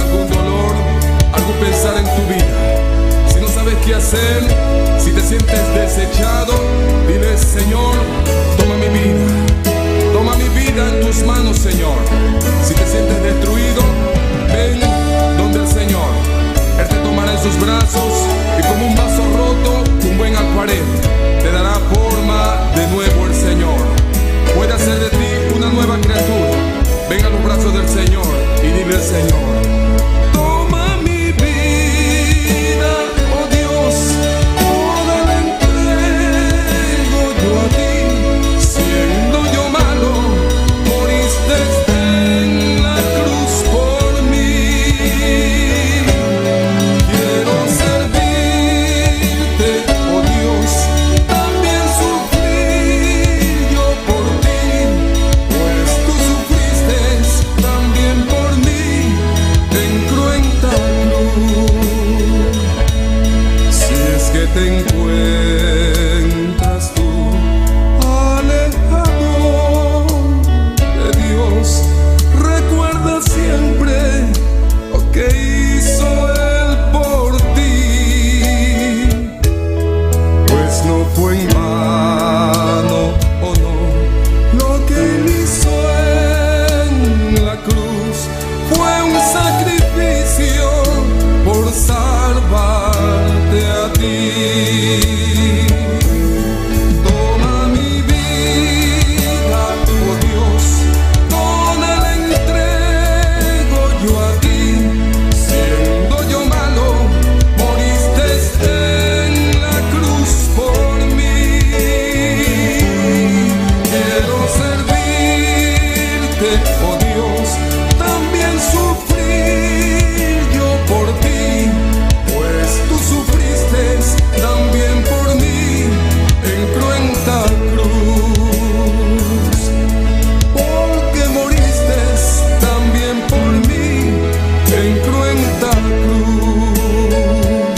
Algún dolor, algún pesar en tu vida, si no sabes qué hacer, si te sientes desechado, dile, Señor, toma mi vida. Toma mi vida en tus manos, Señor. Si te sientes destruido, ven donde el Señor. Él te tomará en sus brazos y como un vaso roto, un buen alfarero, te dará forma de nuevo el Señor. Puede hacer de ti una nueva criatura. Ven a los brazos del Señor y dile al Señor: Toma mi vida, oh Dios, toda la entrego yo a ti. Siendo yo malo, moriste en la cruz por mí. Quiero servirte, oh Dios, también sufrir yo por ti, pues tú sufriste también por mí en cruenta cruz. Si es que te encuentras tú alejado de Dios, recuerda siempre lo que hizo Él por ti, pues no fue en vano, oh no, lo que Él hizo en la cruz fue un sacrificio por salvarte a ti. Toma mi vida, oh Dios, toda la entrego yo a ti. Siendo yo malo, moriste en la cruz por mí. Quiero servirte, oh Dios, también sufrir yo por ti, pues tú sufriste también por mí en cruenta cruz. Porque moriste también por mí en cruenta cruz.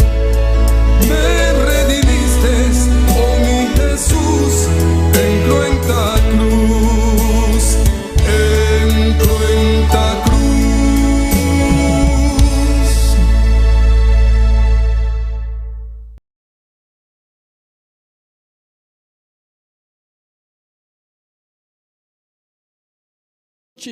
Me redimiste, oh mi Jesús, en cruenta cruz, en cruenta cruz.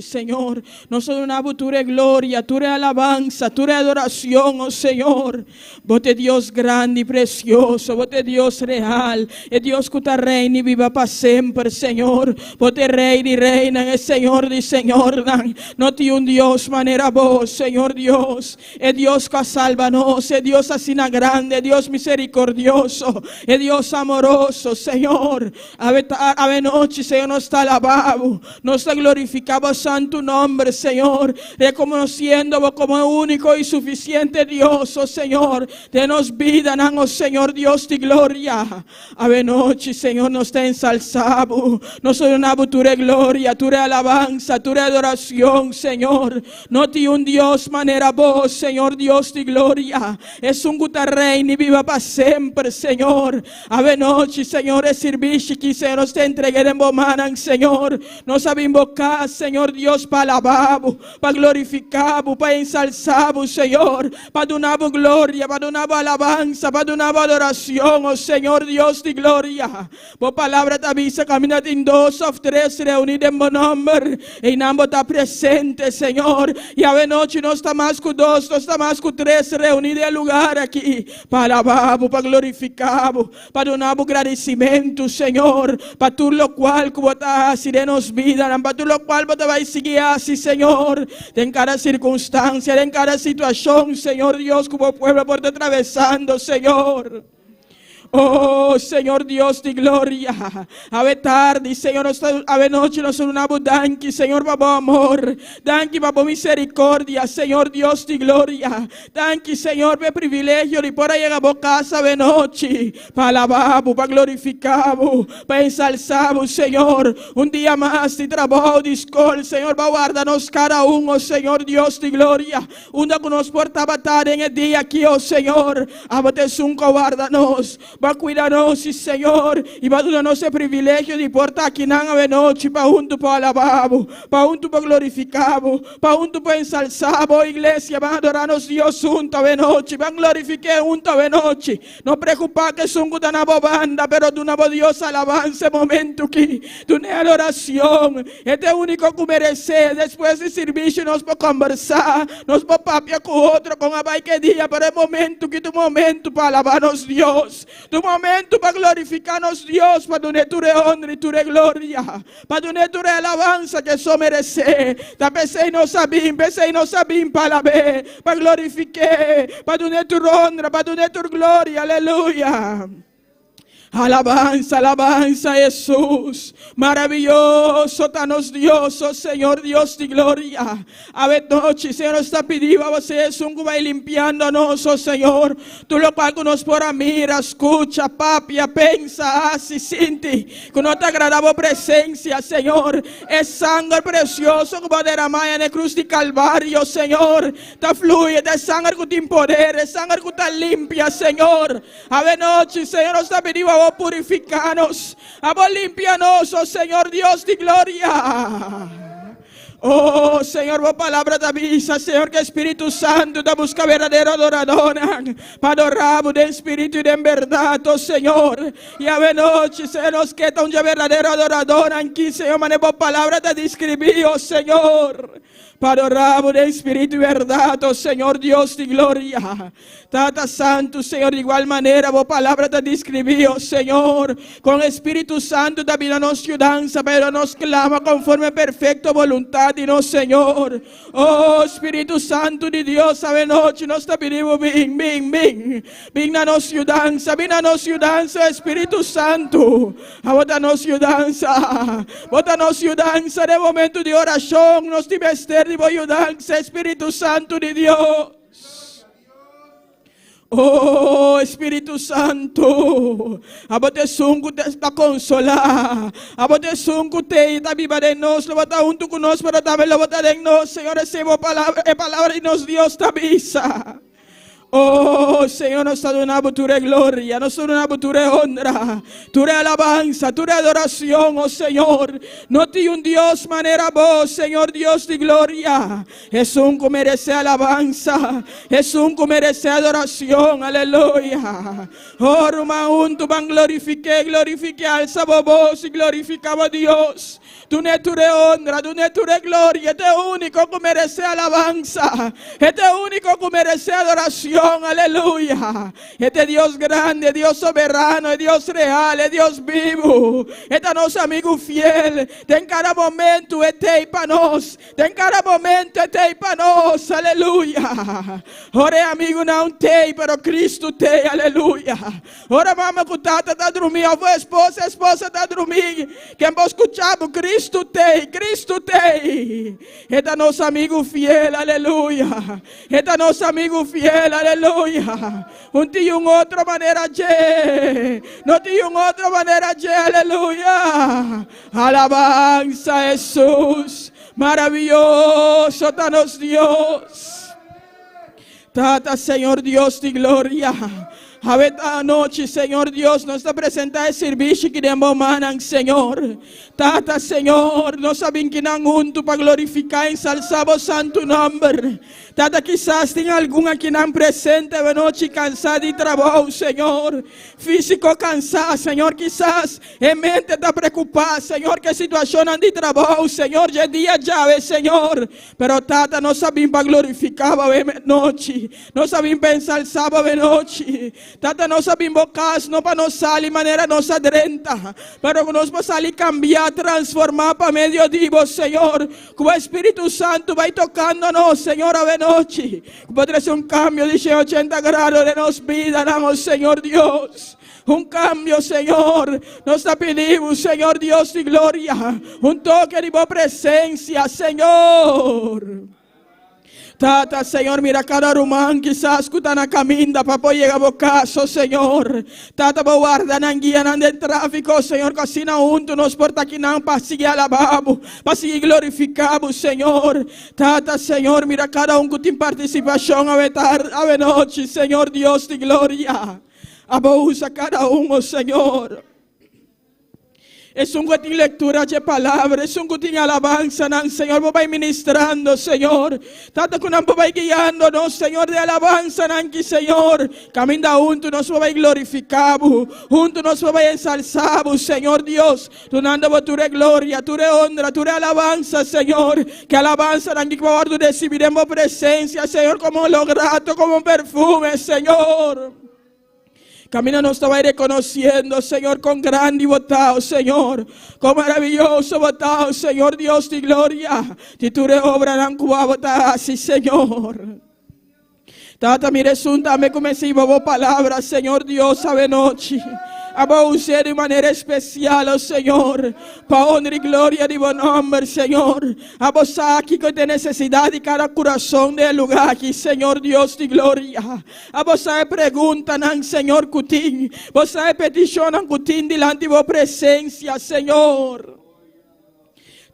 Señor, nos ta duna tur gloria, tur alabansa, tur adorashon, oh Señor. Bo ta Dios grandi i presioso, Bo ta Dios real, e Dios ku ta reina i biba pa semper, Señor. Bo ta Rei di reinan, e Señor di señornan. No tin un Dios manera Bo, Señor Dios. E Dios ku salba nos, e Dios asina grandi, Dios miserikordioso, e Dios amoroso, Señor. Awe nochi, Señor, nos ta alabá, nos ta glorifiká santu nòmber, Señor, rekonosiendo komo úniko i sufisiente Dios, oh Señor, den nos bida, oh Señor Dios di gloria. Awe nochi, Señor, nos ta ensalsá, nos ta duna tur gloria, tur alabansa, tur adorashon, Señor. No tin un Dios manera Bo, Señor Dios di gloria. Esun ku ta reina i biba pa semper, Señor. Awe nochi, Señor, e servisio ku Señor nos ta entregá den bo man, Señor. Nos a invoká, Señor Dios, pa alabá, pa glorifiká, pa ensalsá, Señor, pa duna gloria, pa duna alabansa, pa duna adorashon, oh Señor Dios di gloria. Bo palabra ta bisa kaminda tin dos òf tres reuní den bo nòmber. Einan Bo ta presente, Señor. I awe nochi nos ta mas ku dos, nos ta mas ku tres reuní den e lugá aki. Pa alabá, pa glorifiká, pa duna gradisimentu, Señor, pa tur lokual ku Bo ta hasi den nos bida, pa tur lokual Bo bai sigui hasi, Señor, den kada sirkunstansia, den kada situashon, Señor Dios, ku e pueblo por ta atravesando, Señor. Oh, Señor Dios di gloria. Awe tardi, Señor, awe nochi nos ta duna danki, Señor, pa amor. Danki pa miserikòrdia, Señor Dios di gloria. Danki, Señor, pa e privilegio di por yega bo kas awe nochi. Pa alabá, pa glorifiká, pa ensalsá, Señor. Un dia mas di trabou, di skol, Señor, pa warda nos kada un, oh Señor Dios di gloria. Unda ku nos por tabata den e dia aki, oh Señor. Abo ta esun ku warda nos. Bo a kuida nos, si Señor, i bo a duna nos e privilegio di por ta akinan awenochi pa huntu por alabá bo, pa huntu por glorifiká bo, pa huntu por ensalsá bo. Iglesia, ban adorá nos Dios huntu awenochi, ban glorifik'é huntu awenochi. No preokupá ku esun ku ta na bo banda, pero duna bo Dios alabansa e momentu aki. Dun'é adoracion. E ta e úniko ku meresé. Despues di sirbishi nos por kòmbersá, nos por papia ku otro kon a bai ke dia, pero e momentu aki ta un momentu pa alabá nos Dios, ta un momentu pa glorifiká nos Dios, pa dun'é tur e honra i tur e gloria, pa dun'é tur e alabansa ku e so meresé. Ta p'esei nos a bin, p'esei nos a bin pa alab'é, pa glorifik'é, pa dun'é tur honra, pa dun'é tur gloria. Aleluya! Alabansa, alabansa Hesus. Maraviyoso ta nos Dios, oh Señor Dios di gloria. Awe nochi, Señor, nos ta pidi pa bo sea esun ku bai limpiando nos, oh Señor. Tur lokual ku nos por a mira, skucha, papia, pensa, hasi, sinti, ku no ta agrada bo presensia, Señor. E sanger presioso ku bo a derama na e krus di Kalvario, Señor, ta fluye, ta e sanger ku tin poder, e sanger ku ta limpia, Señor. Awe nochi, Señor, nos ta pidi bo abo purifica nos, abo limpia nos, oh Señor Dios di gloria. Oh, Señor, bo palabra ta bisa, Señor, que Espíritu Santo ta busca verdadero adoradornan pa adorá bo den espíritu y den berdad, oh Señor. Y awe nochi, Señor, nos ke ta un dje verdadero adoradornan ki, Señor, mane bo palabra ta describí, oh Señor. Pa adorá bo den spiritu i bèrdat, o Señor Dios di gloria. Tata Santu, Señor, di igual manera bo palabra ta deskribí, o Señor, kon e Spiritu Santu ta bini na nos yudansa pa yuda nos klama konforme perfekto boluntat di nos Señor. O Spiritu Santu di Dios, awenochi nos ta pidi bo bin, bin, bin. Bin na nos yudansa, bin na nos yudansa, Spiritu Santu. Abo ta nos yudansa. Bo ta nos yudansa den momento di orashon. Nos tin mester di bo yudansa, Espíritu Santu di Dios. Oh, Espíritu Santu, abo ta esun ku ta konsolá. Abo ta esun ku te i ta biba den nos. Lo bo ta huntu ku nos, pero tambe lo bo ta den nos. Señor, esei bo palabra, e palabra di nos Dios ta bisa. Oh, Señor, nos ta duna bo tur e gloria, nos ta duna bo tur e honra, tur e alabansa, tur e adoracion, oh Señor. No tin un Dios manera bo, Señor Dios di gloria. Esun cu merece alabansa, esun cu merece adoracion, aleluya. Oh, ruman huntu ban glorifique, glorifique, alsa bo voz y glorifica bo Dios. Dun'é tur e honra, dun'é tur e gloria. E ta e úniko ku meresé alabansa. E ta e úniko ku meresé adorashon. Aleluya! E ta e Dios grandi, e Dios soberano, e Dios real, e Dios bibu. E ta nos amigu fiel. Den kada momentu e t'ei pa nos. Den kada momentu e t'ei pa nos. Aleluya! Ora e amigunan t'ei, pero Kristu t'ei. Aleluya! Ora mama ku tata ta drumí òf bo esposa, esposa ta drumí, ken bo skuchá bo? Kristu t'ei, Kristu t'ei. E ta nos amigu fiel, aleluya. E ta nos amigu fiel, aleluya. Un tin un otro manera dje, no tin un otro manera dje, aleluya. Alabansa Hesus, maraviyoso ta nos Dios. Tata, Señor Dios di gloria, awe ta anochi, Señor Dios, nos ta presenta e sirbishi ki den bo mannan, Señor. Tata, Señor, nos a bin kinan huntu pa glorifica i ensalsa bo santu nomber. Tata, kisas tin algun akinan presente awe nochi cansa di trabou, Señor, fisico cansa, Señor, kisas E mente ta preokupá, Señor, ku e situashonnan di trabou, Señor, dje dia djawe, Señor. Pero, Tata, nos a bin pa glorifiká bo awe nochi. Nos a bin pa ensalsá bo awe nochi. Tata, nos a bin bo kas no pa nos sali manera nos a drenta, pero ku nos por sali kambiá, transformá pa medio di bo, Señor. Ku bo Espíritu Santu bai tokando nos, Señor, awe nochi. Ku bo trese un kambio di 180 grado den nos bidanan, o Señor Dios. Un cambio, Señor. Nos ta pidi bo, Señor Dios di gloria, un toque di bo presencia, Señor. Tata, Señor, mira cada ruman quizás cu ta na caminda pa por yega bo cas, oh Señor. Tata, bo warda nan, guia nan den tráfico, Señor, cu asina hunto nos por ta akinan pa sigui alabá bo, pa sigui glorificá bo, Señor. Tata, Señor, mira cada un cu tin participacion awe tarde, awe nochi, Señor Dios di gloria. Abo usa kada un, o Señor. Esun ku tin lektura dje palabra, esun ku tin alabansanan, Señor, bo bai ministrando, Señor. Tata ku nan bo bai guiando nos, Señor, den alabansanan ki, Señor. Kaminda huntu nos bo bai glorifiká bo, huntu nos bo bai ensalsá bo, Señor Dios, dunando bo tur e gloria, tur e honra, tur e alabansa, Señor. Ke alabansanan ki ku bo wòrdu resibí den bo presensia, Señor, komo un olor grato, komo un perfume, Señor. Camina nos ta bai reconociendo, Señor, con grandi bo ta, oh Señor. Con maravilloso bo ta, oh Señor Dios di gloria. Di tur e obranan cu bo ta haci, Señor. Tata, mira esun tambe cu mester hiba bo palabra, Señor Dios, avenochi. Abo us'é di manera especial, oh Señor, pa honra y gloria di bo nomber, Señor. Abo sa kico ta e necesidad di cada curason den e lugar aki, Señor Dios di gloria. Abo sa e preguntanan, Señor, ku tin. Bo sa e petishonnan ku tin dilanti bo presensia, Señor.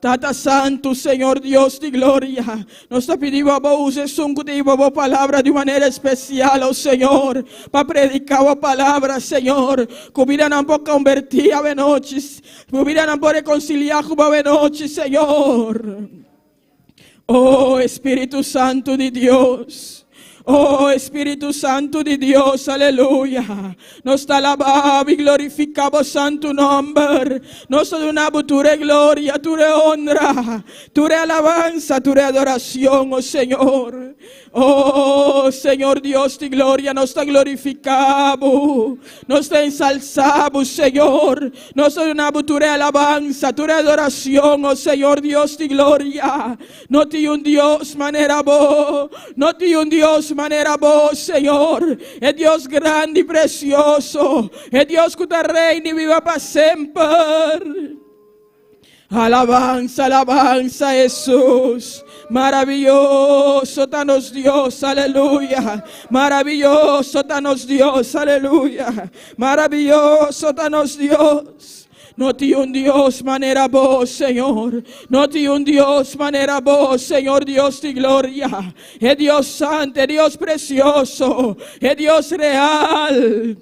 Tata Santu, Señor Dios di gloria, nos ta pidi bo abo usa esun ku ta hiba bo palabra di un manera espesial, o Señor, pa prediká bo palabra, Señor. Ku bidanan por kombertí awenochi, ku bidanan por rekonsiliá ku bo awenochi, Señor. Oh Espíritu Santu di Dios. Oh Espíritu Santu di Dios, aleluya. Nos ta alabá i glorifiká bo santu nòmber. Nos ta duna bo tur e gloria, tur e honra, tur e alabansa, tur e adorashon, oh Señor. Oh Señor Dios di gloria, nos ta glorifiká bo, nos ta ensalsá bo, Señor. Nos ta duna bo tur e alabansa, tur e adoracion, o Señor Dios di gloria. No tin un Dios manera bo, no tin un Dios manera bo, Señor. E Dios grandi i precioso, e Dios cu ta reina i biba pa semper. Alabansa, alabansa Hesus. Maraviyoso ta nos Dios, aleluya. Maraviyoso ta nos Dios, aleluya. Maraviyoso ta nos Dios. No tin un Dios manera bo, Señor. No tin un Dios manera bo, Señor Dios di gloria. E Dios santo, e Dios precioso, e Dios real.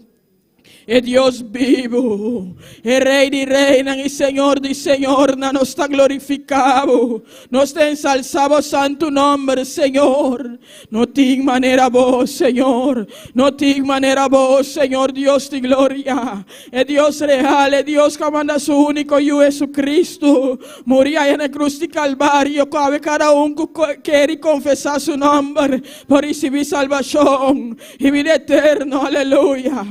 E Dios bibu, e Rei di reinan i Señor di señornan, nos ta glorifiká bo, nos ta ensalsá bo santu nòmber, Señor. No tin manera bo, Señor, no tin manera bo, Señor Dios di gloria, e Dios real, e Dios ku a manda su úniko Yu Jesucristo muri aya na e krus di Kalvario, ku awe kada un ku kere i konfesá su nòmber por risibí salbashon. I bida eterno, aleluya.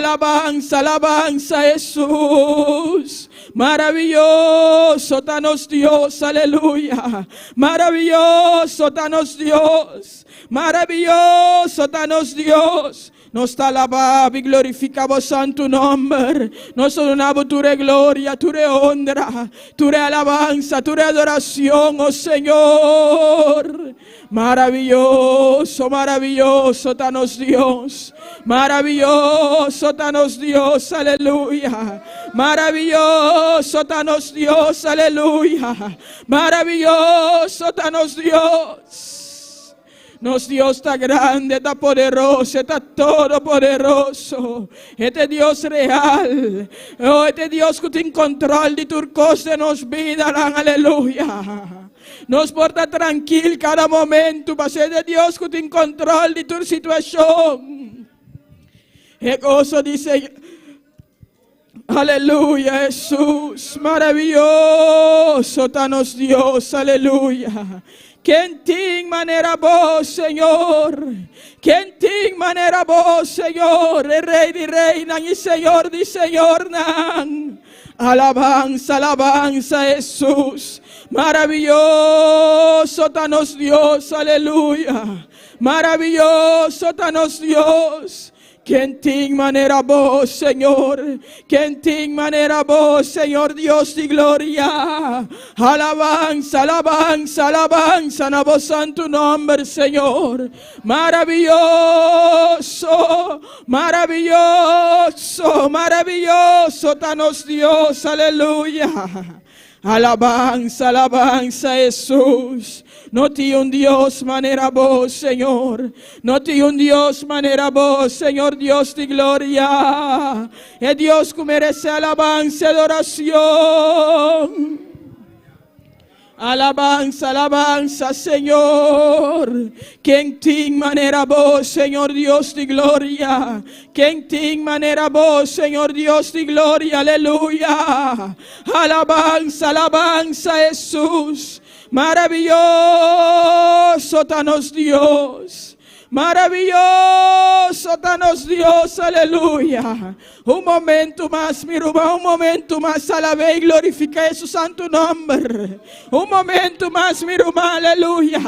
Alabansa, alabansa Hesus. Maraviyoso ta nos Dios, aleluya. Maraviyoso ta nos Dios. Maraviyoso ta nos Dios. Nos ta alabá bo i glorifiká bo santu nòmber. Nos ta duna bo tur e gloria, tur e honra, tur e alabansa, tur e adorashon, o Señor. Maraviyoso, maraviyoso ta nos Dios. Maraviyoso ta nos Dios, aleluya. Maraviyoso ta nos Dios, aleluya. Maraviyoso ta nos Dios. Nos Dios ta grande, ta poderoso, ta todopoderoso. E ta Dios real. Oh, e ta Dios ku tin kontrol di tur kos den nos bidanan, aleluya. Nos por ta trankil kada momentu pasé de Dios ku tin kontrol di tur situashon. E goso di Señor. Aleluya, Hesus, maravioso ta nos Dios, aleluya. Ken tin manera bo, Señor? Ken tin manera bo, Señor? E Rei di reinan i Señor di señornan. Alabansa, alabansa Hesus. Maraviyoso ta nos Dios, aleluya. Maraviyoso ta nos Dios. Ken tin manera bo, Señor? Ken tin manera bo, Señor Dios di gloria? Alabansa, alabansa, alabansa na bo santu nomber, Señor. Maraviyoso, maraviyoso, maraviyoso ta nos Dios, aleluya. Alabansa, alabansa, Hesus. No tin un Dios manera Bo, Señor. No tin un Dios manera Bo, Señor Dios di gloria. E Dios ku meresé alabansa i adoracion. Alabansa, alabansa, Señor. Ken tin manera Bo, Señor Dios di gloria? Ken tin manera Bo, Señor Dios di gloria? Aleluya. Alabansa, alabansa, Hesus. Maravioso ta nos Dios. Maravioso ta nos Dios, aleluya. Un momento mas, mi ruman, un momento mas, alab'é i glorifiká su santu nòmber. Un momento mas, mi ruman, aleluya.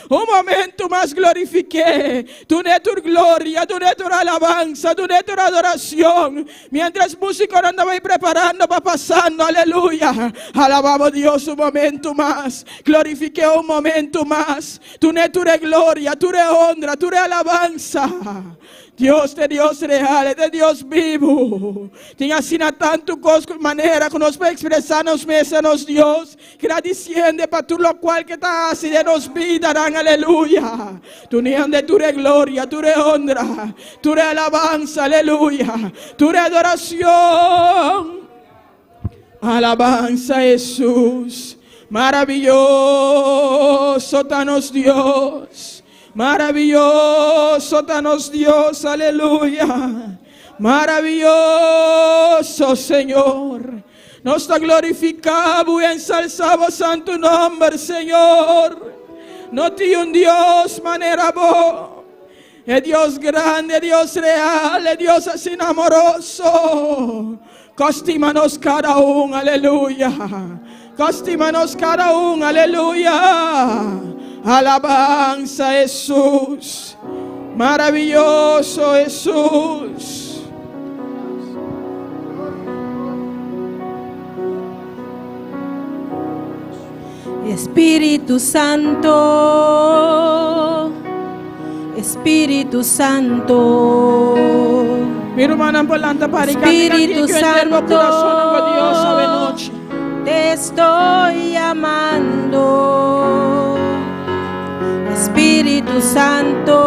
Un momento mas, glorifik'é. Dun'é tur gloria, dun'é tur alabansa, dun'é tur adorashon. Miéntras músikonan ta bai preparando pa pasando, aleluya. Alabá bo Dios un momento mas, glorifik'é un momento mas. Dun'é tur e gloria, tur e honra, tur e alabansa. Dios ta e Dios real, e ta e Dios bibu. Tin asina tantu kos ku manera ku nos por ekspresá nos mes na nos Dios, gradisiend'e pa tur lokual ke ta hasi den nos bidanan. Aleluya! Dun'e tur e gloria, tur e honra, tur e alabansa, aleluya, tur e adorashon. Alabansa Hesus, maraviyoso ta nos Dios, maraviyoso ta nos Dios, aleluya, maraviyoso Señor. Nos ta glorifiká bo i ensalsá bo santu nòmber, Señor. No tin un Dios manera bo. E Dios grandi, e Dios real, e Dios asina amoroso. Ku stima nos kada un, aleluya. Ku stima nos kada un, aleluya. Alabansa Hesus. Maraviyoso Hesus. Espíritu Santo, Espíritu Santo. Mi rumannan por lanta para i kanta Espíritu kantika henter bo Santo, kurason pa Dios awe nochi. te estoy llamando. Espíritu Santo,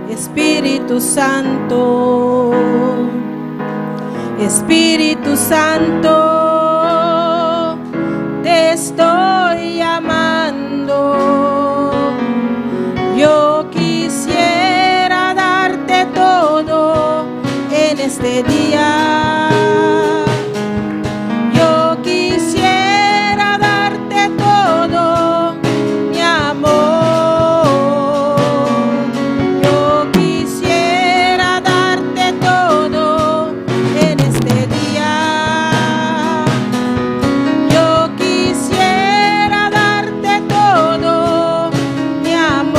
Espíritu Santo. Espíritu Santo, te estoy llamando. Yo quisiera darte todo en este día. Yo quisiera darte todo mi amor. Yo quisiera darte todo en este día. Yo quisiera darte todo mi amor.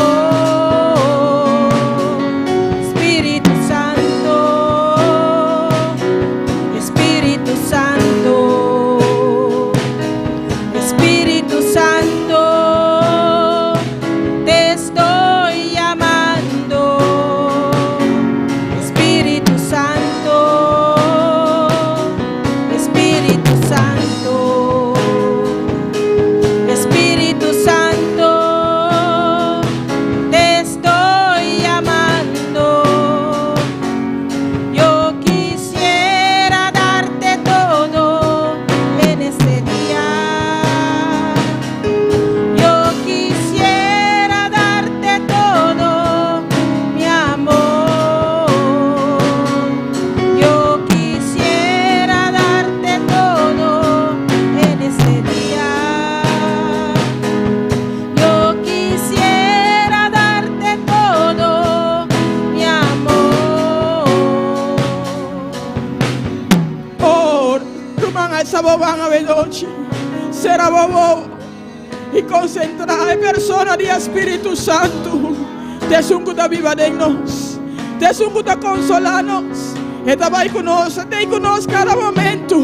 Espíritu Santo, Espíritu Santo, Espíritu Santo, te estoy llamando. Espíritu Santo, Espíritu Santo, Espíritu Santo, te estoy llamando. Yo quisiera darte todo en este día. Yo quisiera darte todo mi amor. Yo quisiera darte todo en este día. Yo quisiera darte todo mi amor. Oh, ruman alsa bo man awe nochi. Sera bo wowo i konsentrá e persona di Spiritu Santu. Ta esun ku ta biba den nos. Ta esun ku ta konsolá nos. E ta bai ku nos, e t'ei ku nos kada momentu.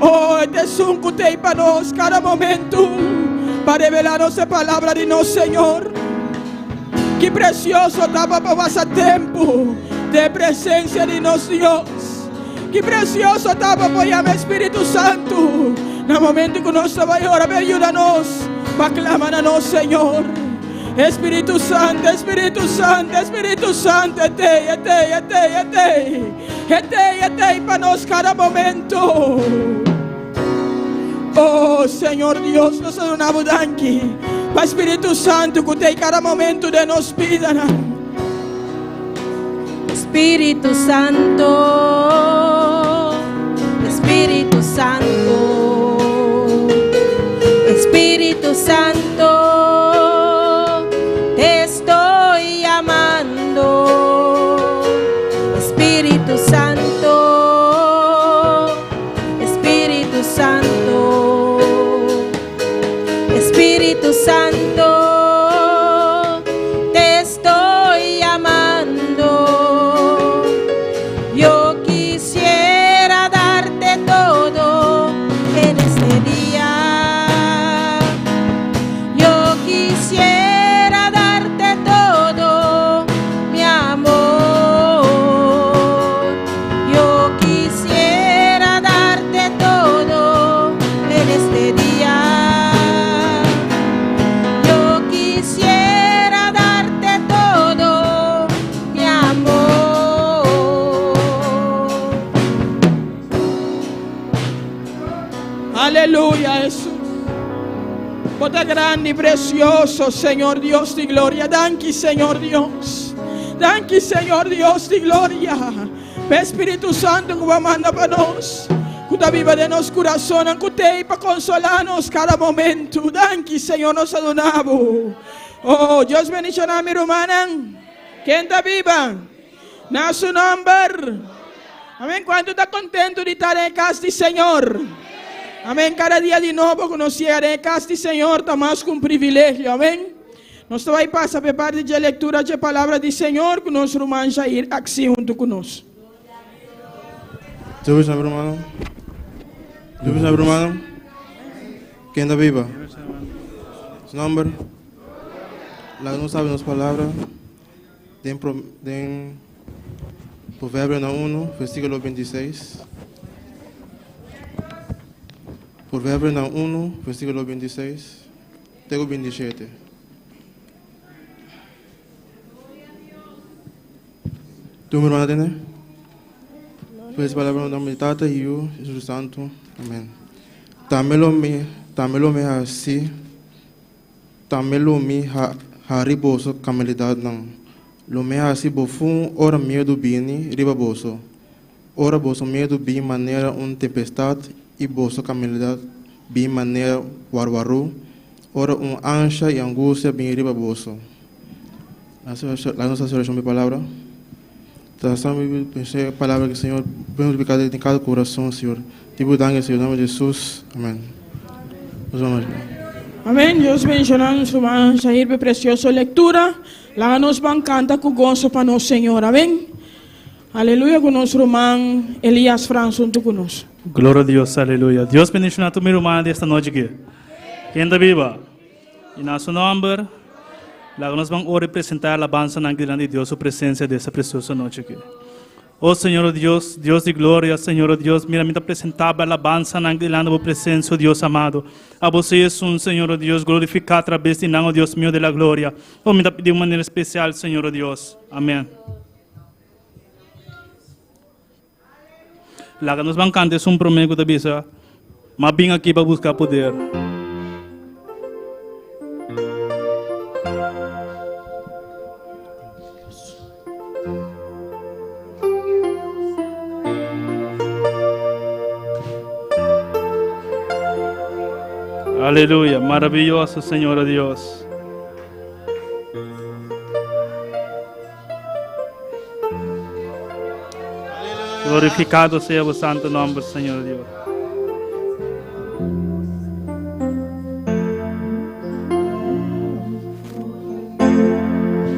Oh, ta esun ku t'ei pa nos kada momentu pa revelá nos e palabra di nos Señor. Ki presioso ta pa pasa tempu den presensia di nos Dios. Ki precioso ta pa por yama Espíritu Santu na momento ku nos ta bai ora. Bai yuda nos pa clama na nos Señor. Espíritu Santu, Espíritu Santu, Espíritu Santu, etei, etei, etei, etei. Etei, etei pa nos cada momento. Oh, Señor Dios, nos ta duna bo danki pa Spiritu Santu ku ta cada momento den nos bidanan. Spiritu Santu, Spiritu Santu, Spiritu Santu, te estoy llamando. Spiritu Santu, Spiritu Santu, Spiritu Santu, te estoy llamando. Yo quisiera darte todo en este día. Yo quisiera darte todo mi amor. Yo quisiera darte todo en este día. Yo quisiera darte todo mi amor. Aleluya, Jesús. Bo ta grandi y precioso, Señor Dios di gloria. Danki, Señor Dios. Danki, Señor Dios di gloria. Spiritu Santu ku bo a manda pa nos. Ku ta biba den nos kurason, ku t'ei pa konsolá nos kada momento. Danki, Señor, nos ta duna bo. Oh, Dios bendishoná mi rumannan. Ken ta biba? Na su nòmber. Amèn. Kuantu ta kontentu di ta den kas di Señor? Amèn. Kada dia di nobo ku nos yega den kas di Señor ta mas ku un privilegio. Amèn. Nos ta bai pasa pa e parti dje lektura dje palabra di Señor ku nos ruman Jair aksi huntu ku nos. Dios bendiga rumannan. Dios bendiga rumannan. Ken ta biba? Su nomber? Laga nos sabi nos palabra den den Proverbionan 1, versíkulo 26. Proverbionan 1, versíkulo 26 te ku 27. Tu mi hermana tene? Pues palabra en nombre del Tata, Hijo y Espíritu Santo. Amén. Tambe lo mi, tambe lo mi hasi, tambe lo mi ha, hari boso kamelidadnan. Lo mi hasi bofun ora miedu bini riba boso. Ora boso miedu bin manera un tempestat i boso kamelidad bin manera warwarú, ora un ansha i angustia bin riba boso. Laga nos hasi orashon pa e palabra. Tratando palabra ku Señor bin multipliká den kada kurason, Señor. Te bo danki, Señor, nomber di Jesus. Amén. Nos vamos. Amén. Dios bendiciona nos ruman Jair pe precioso lectura. Laga nos ban canta cu gozo pa nos Señor. Amén. Aleluya cu nos ruman Elias Frans hunto cu nos. Gloria a Dios, aleluya. Dios bendiciona tur mi rumannan di esta nochi aki. Ken ta biba? Y na su nomber, laga nos ban ora y presenta alabanzanan aki dilanti di Dios su presencia di esta precioso nochi aki. O Señor o Dios, Dios di gloria, Señor o Dios, mira mi ta presenta bo alabanzanan aki dilanti bo presencia, o Dios amado. Abo sea esun, Señor o Dios, glorifica a traves di nan, o Dios mio de la gloria. O mi ta pidi un manera especial, Señor o Dios. Amen. Laga nos ban canta esun prome cu ta bisa, M'a bin aki pa busca poder. Aleluya, maravilloso Señor Dios. Glorificado sea bo santo nomber, Señor Dios.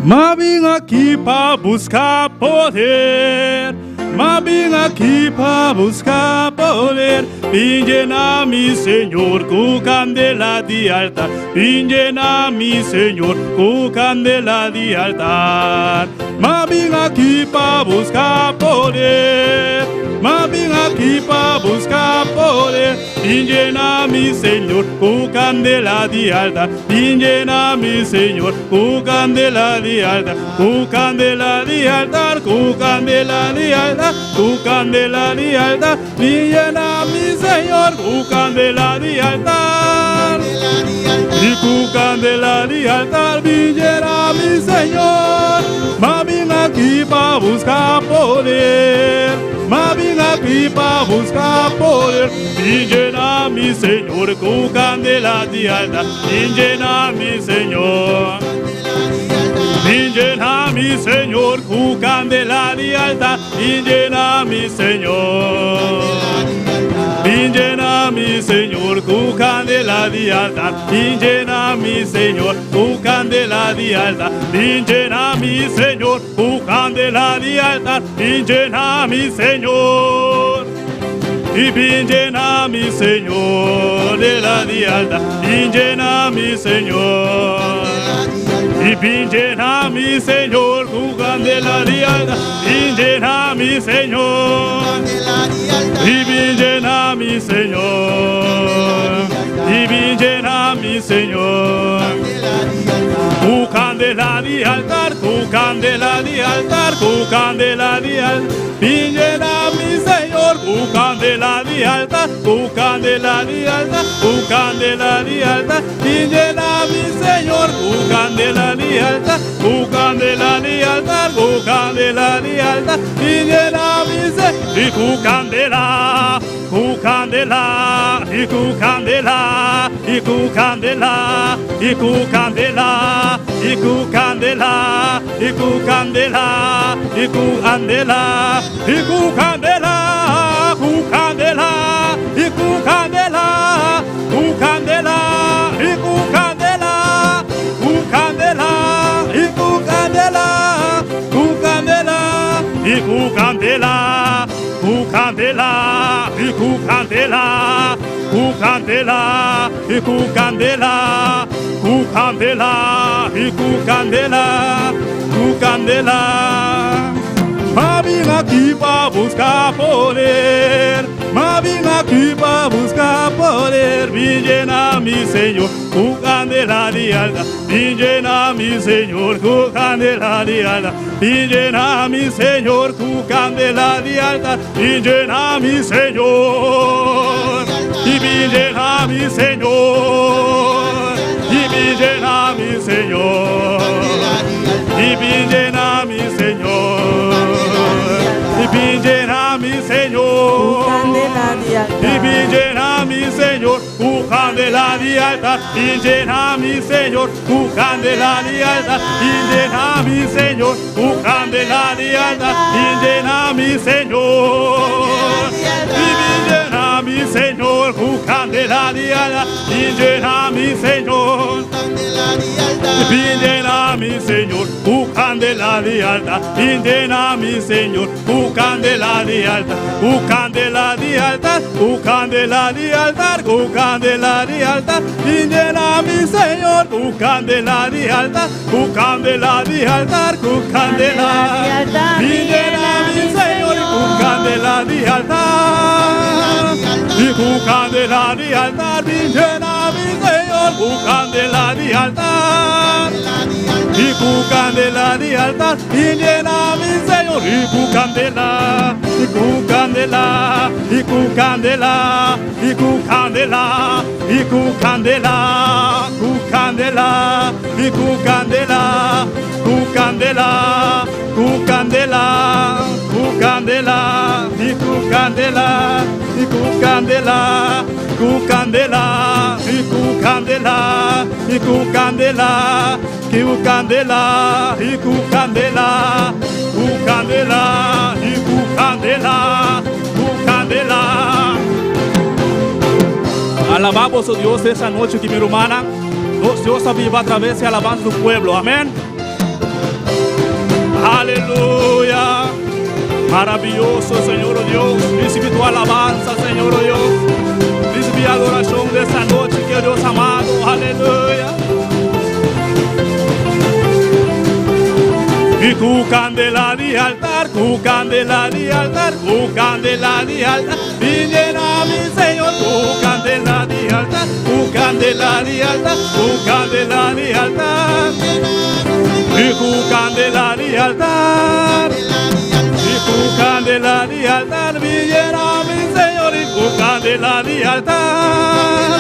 M'a bin aki pa busca poder. M'a bin aki pa busca poder. poder. Bin yena mi, Señor, ku kandela di altar. Bin yena mi, Señor, ku kandela di altar. M'a bin aki pa buska poder. M'a bin aki pa buska poder. Bin yena mi, Señor, ku kandela di altar. Bin yena mi, Señor, ku kandela di altar. Ku kandela di altar, ku kandela di altar, ku kandela di altar. Bin yena mi, Señor, ku kandela di altar. I ku kandela di altar, bin yena mi, Señor. M'a bin aki pa buska poder. M'a bin aki pa buska poder. Bin yena mi, Señor, ku kandela di altar. Bin yena mi, Señor. Bin yena mi, Señor, ku kandela di altar. Bin yena mi, Señor. Bin yena mi, Señor, ku kandela di altar. Bin yena mi, Señor, ku kandela di altar. Bin yena mi, Señor, ku kandela di altar. Bin yena mi, Señor. I bin yena mi, Señor, kandela di altar. Bin yena mi, Señor. I bin yena mi, Señor, ku kandela di altar. Bin yena mi, Señor. I bin yena mi, Señor. I bin yena mi, Señor. Ku kandela di altar, ku kandela di altar, ku kandela di altar. Bin yena mi, Señor, ku kandela di altar, ku kandela di altar, ku kandela di altar. Bin yena mi, Señor, ku kandela di altar, ku kandela di altar, ku kandela di altar. Bin yena mi, Señor, i ku kandela, ku kandela, i ku kandela, i ku kandela, i ku kandela, i ku kandela, i ku kandela, i ku kandela, i ku kandela, ku kandela, i ku kandela, ku kandela, i ku kandela, ku kandela, i ku kandela, ku kandela, i ku kandela, ku kandela, i ku kandela, ku kandela, i ku kandela, ku kandela, i ku kandela, ku kandela. M'a bin aki pa buska poder. M'a bin aki pa buska poder. Bin yena mi, Señor, ku kandela di altar. Bin yena mi, Señor, ku kandela di altar. Bin yena mi, Señor, ku kandela di altar. Bin yena mi, Señor. I bin yena mi, Señor. I bin yena mi, Señor. I bin yena mi, Señor. I bin yena mi, Señor. I bin yena mi, Señor, ku kandela di altar. Bin yena mi, Señor, ku kandela di altar. Bin yena mi, Señor, ku kandela di altar. Bin yena mi, Señor. I bin yena mi, Señor, ku kandela di altar. Bin yena mi, Señor. Bin yena mi, Señor, ku kandela di altar. Bin yena mi, Señor, ku kandela di altar. Ku kandela di altar, ku kandela di altar, ku kandela di altar. Bin yena mi, Señor, ku kandela di altar, ku kandela di altar, ku kandela. Bin yena mi, Señor, ku kandela di altar. I ku kandela di altar, bin yena mi, Señor, ku kandela di altar. I ku kandela di altar, bin yena mi, Señor, i ku kandela, i ku kandela, i ku kandela, i ku kandela, i ku kandela, ku kandela, i ku kandela, ku kandela, ku kandela, ku kandela, i ku kandela, i ku kandela, ku kandela, i ku kandela, i ku kandela, ku kandela, i ku kandela, ku kandela, i ku kandela, ku kandela. Alabamos a Dios esta noche aki, mi rumannan. Dios ta biba atraves di alabansa di pueblo. Amèn. Aleluya. Maravilloso, Señor oh Dios. Recibe tu alabanza, Señor oh Dios. Recibe adoración de esta noche, que Dios amado. Aleluya. Y tu candela di altar, tu candela di altar, tu candela di altar. Y llena mi Señor, tu candela di altar, tu candela di altar, tu candela di altar. Y tu candela di altar. Y tu candela di altar, mi llena mi Señor, y tu candela di altar.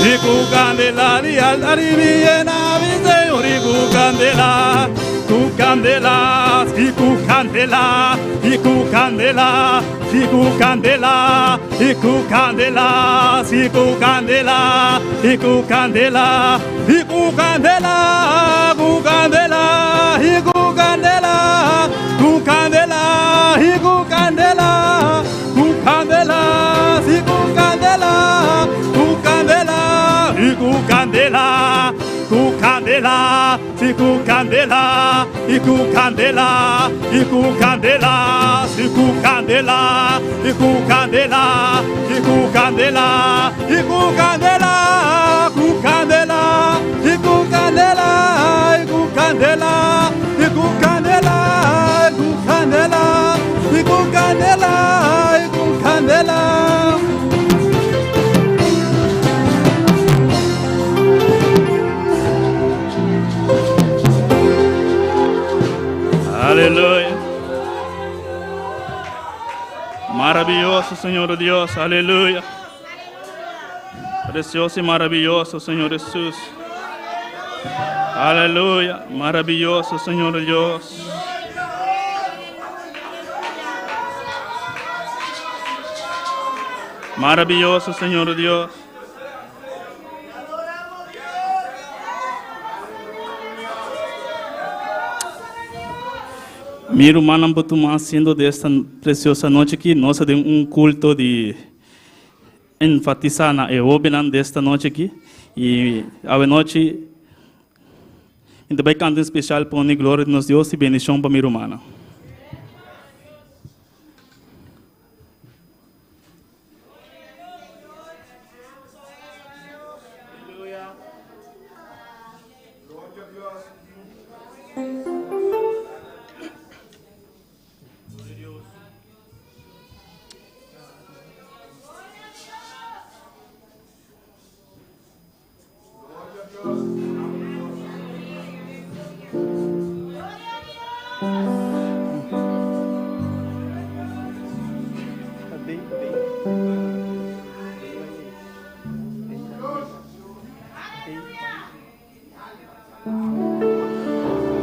Y tu candela di altar, y mi llena mi Señor, y tu candela, tu candela, y tu candela, y tu candela, y tu candela, y tu candela, y tu candela, y tu candela, y tu candela, tu candela, y tu candela, tu candela, y tu candela, tu candela, y tu candela, tu candela, y tu candela, tu candela, y tu candela, y tu candela, y tu candela, y tu candela, y tu candela, y tu candela, y tu candela, tu candela, y tu candela, y tu candela, y tu candela, tu candela, y tu candela, y tu candela. Aleluya. Maravilloso, Señor Dios. Aleluya. Precioso y maravilloso, Señor Jesús. Aleluya. Maravilloso, Señor Dios. Maravilloso, Señor Dios. Mi hermano haciendo de esta preciosa noche aquí, nos de un culto de enfatizar na e de esta noche aquí. Y a noche, então vai cantar especial para a glória de nosso Deus e bendição para mi hermana.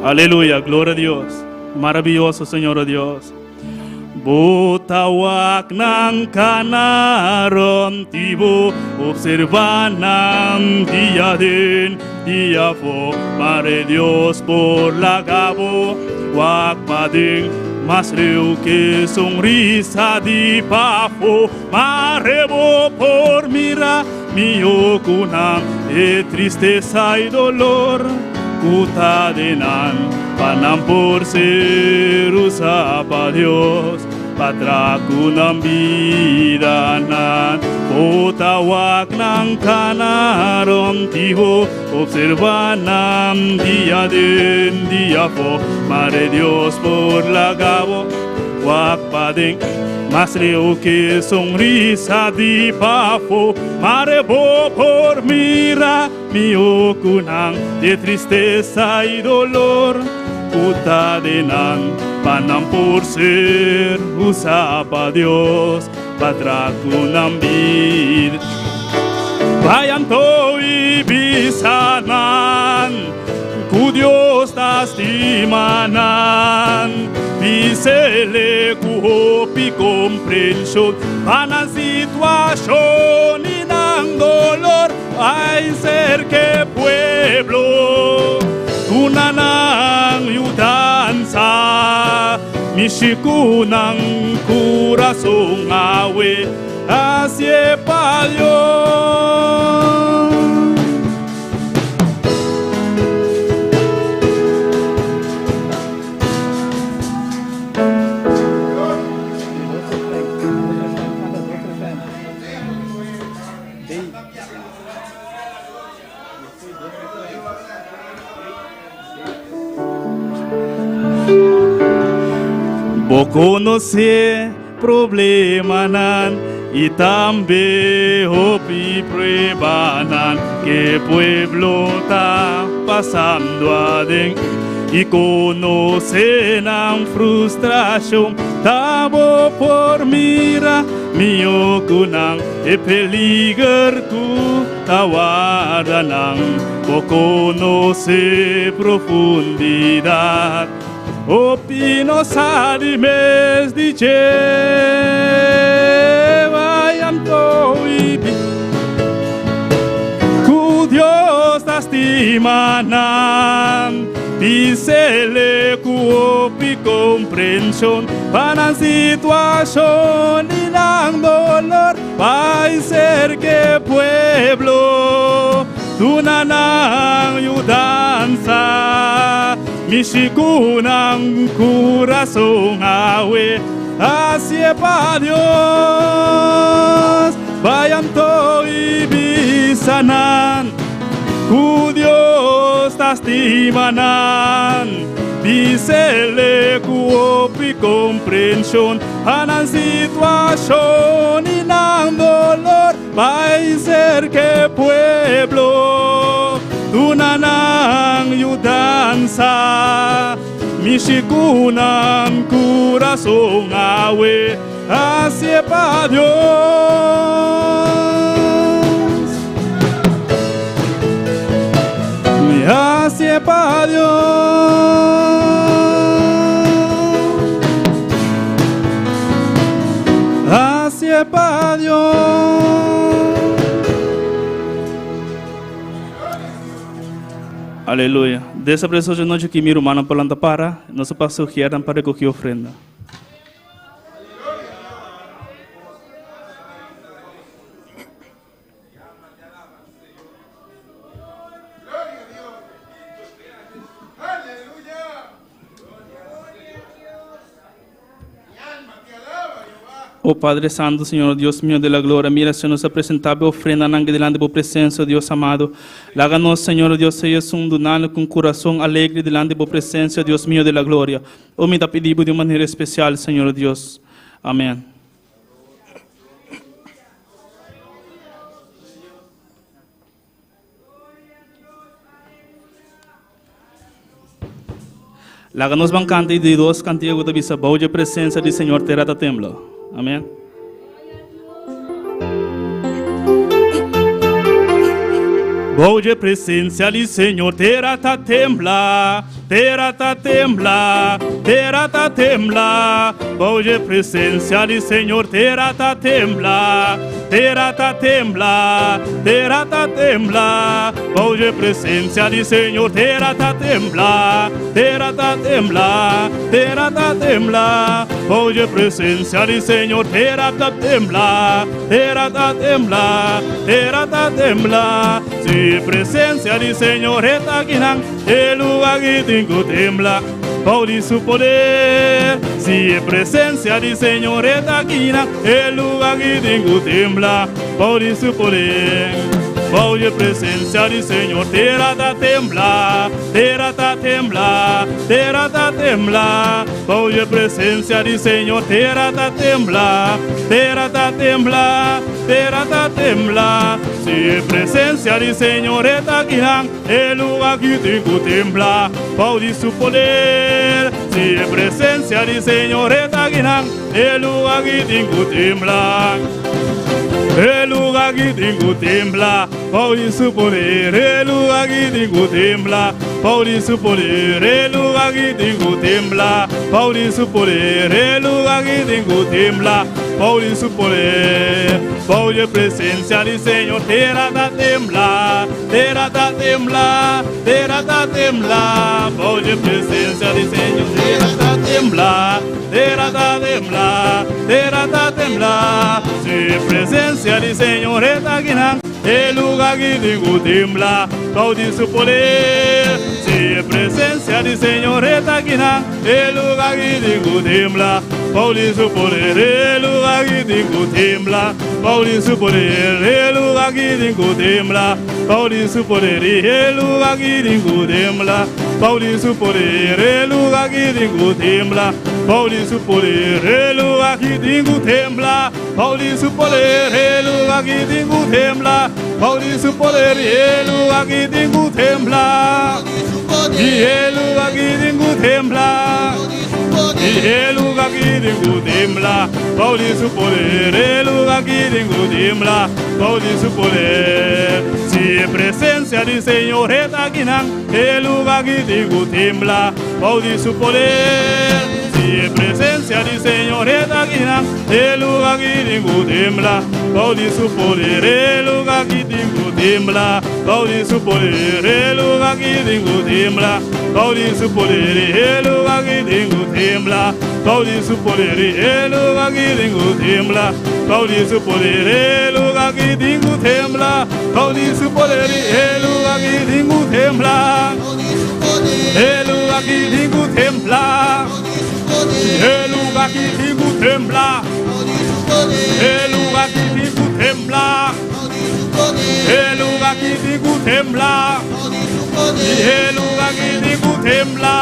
Aleluya, gloria a Dios. Maravilloso, Señor Dios. Butawak ng kanaron tibo observan dia din dia fo mare Dios por la gabo wak pading mas reu que sonrisa di pafo marebo por mira mi okunam e tristeza y dolor kutadenan panam por ser usa pa Dios patrakunam bidanan Otawak ng kanaron tibo observanam dia din dia fo mare Dios por la gabo wak pading mas leo que sonrisa di pafo mare bo por mira mi okunang de tristeza y dolor kutadenan panam por ser usa pa Dios patrakunam bid Vayan to ibisanan ku Dios tastimanan Bisele ku hopi comprensión Panan situación y ng dolor Ay ser que pueblo Tunanang yudansa Mishikunang corazón awe Así pa Dios. Bo konosé problemanan i tambe hopi pruebanan k'e pueblo ta pasando aden i konosé nan frustrashon. Ta bo por mira mihó ku nan e peliger ku ta warda nan. Bo konosé profundidat. Hopi no sa di mes di dje. Bai anto i bi ku Dios ta stima nan. Bis'ele ku hopi komprenshon pa nan situashon i nan dolor. Bai serka e pueblo, duna nan yudansa. Mishi ku nan kurason awe, hasie pa Dios. Bai anto i bisa nan ku Dios ta stima nan. Bis'ele ku hopi komprenshon pa nan situashon i nan dolor. Bai serka e pueblo, duna nan yudansa, mishi ku nan kurason awe, hasie pa Dios. Mi hasie pa Dios. Hasie pa Dios. Aleluya. Des a precioso nochi aki mi rumannan por lanta para, nos a pasa sugier nan pa recogi ofrenda. O Padre Santo, Señor Dios mío de la gloria, mira, Señor, nos a presentá bo ofrendanan aki delante bo presencia, Dios amado. Laga nos, Señor Dios, sea esun dunando cu un curason alegre delante bo presencia, Dios mío de la gloria. O mi ta pidi bo di un manera especial, Señor Dios. Amén. Laga nos ban kanta e di dos kantiga ku ta bisa bou dje presensia di Señor tera ta tembla. Amen. Bou dje presensia di Señor tera ta tembla, tera ta tembla, tera ta tembla. Bou dje presensia di Señor tera ta tembla. Tera ta tembla, tera ta tembla, bou dje presencia di Señor. Tera ta tembla, tera ta tembla, tera ta tembla, bou dje presencia di Señor. Tera ta tembla, tera ta tembla, tera ta tembla. Si presencia di Señor ta akinan, e lugar aki tin cu tembla. Bou di su poder. Si e presencia di Señor ta akinan, e lugar aki tin cu tembla. Bou di su poder. Bou di e presencia di Señor, tera ta tembla, tera ta tembla, tera ta tembla. Bou di e presencia di Señor, tera ta tembla, tera ta tembla, tera ta tembla. Si e presencia di Señor ta akinan, E luga ki tin ku tembla bou di su poder. Si e presensia di Señor e ta akinan, e luga ki tin ku tembla. E luga ki tin ku tembla bou di su poder. E luga ki tin ku tembla bou di su poder. E luga ki tin ku tembla bou di su poder. E luga ki tin ku tembla bou di su poder. Bou di e presensia di Señor tera ta tembla. Tera ta tembla, tera ta tembla, bou dje presencia di Señor. Tera ta tembla, tera ta tembla, tera ta tembla, si presencia di Señor e ta akinan, e lugar aki tin cu tembla, bou di su poder. Si presencia di Señor e ta akinan, e lugar aki tin cu tembla, bou di su poder. E lugar aki tin cu tembla. Bou di su poder, e lugar aki tin cu tembla. Bou di su poder, e lugar aki tin cu tembla. Bou di su poder, e lugar aki tin ku tembla. Bou di su poder, e lugar aki tin ku tembla. Bou di su poder, e lugar aki tin ku tembla. Bou di su poder, e lugar aki tin ku tembla. I e lugar aki tin ku tembla. I e lugar aki tin ku tembla. Bou di su poder, e lugar aki tin ku tembla. Bou di su poder. Si e presensia di Señor ta akinan, e lugar aki tin ku tembla. Bou di su poder. Si e presensia di Señor ta akinan, e lugar aki tin ku tembla. Bou di su poder, e lugar aki tin ku tembla. Bou di su poder, e lugar aki tin ku tembla. Bou di su poder, e lugar aki tin ku tembla. Bou di su poder, e lugar aki tin ku tembla. Bou di su poder, e lugar aki tin ku tembla. Bou di su poder, e lugar aki tin ku tembla. E lugar aki tin ku tembla. E lugar aki tin ku tembla. E lugar aki tin ku tembla. E lugar aki tin ku tembla. E lugar aki tin ku tembla.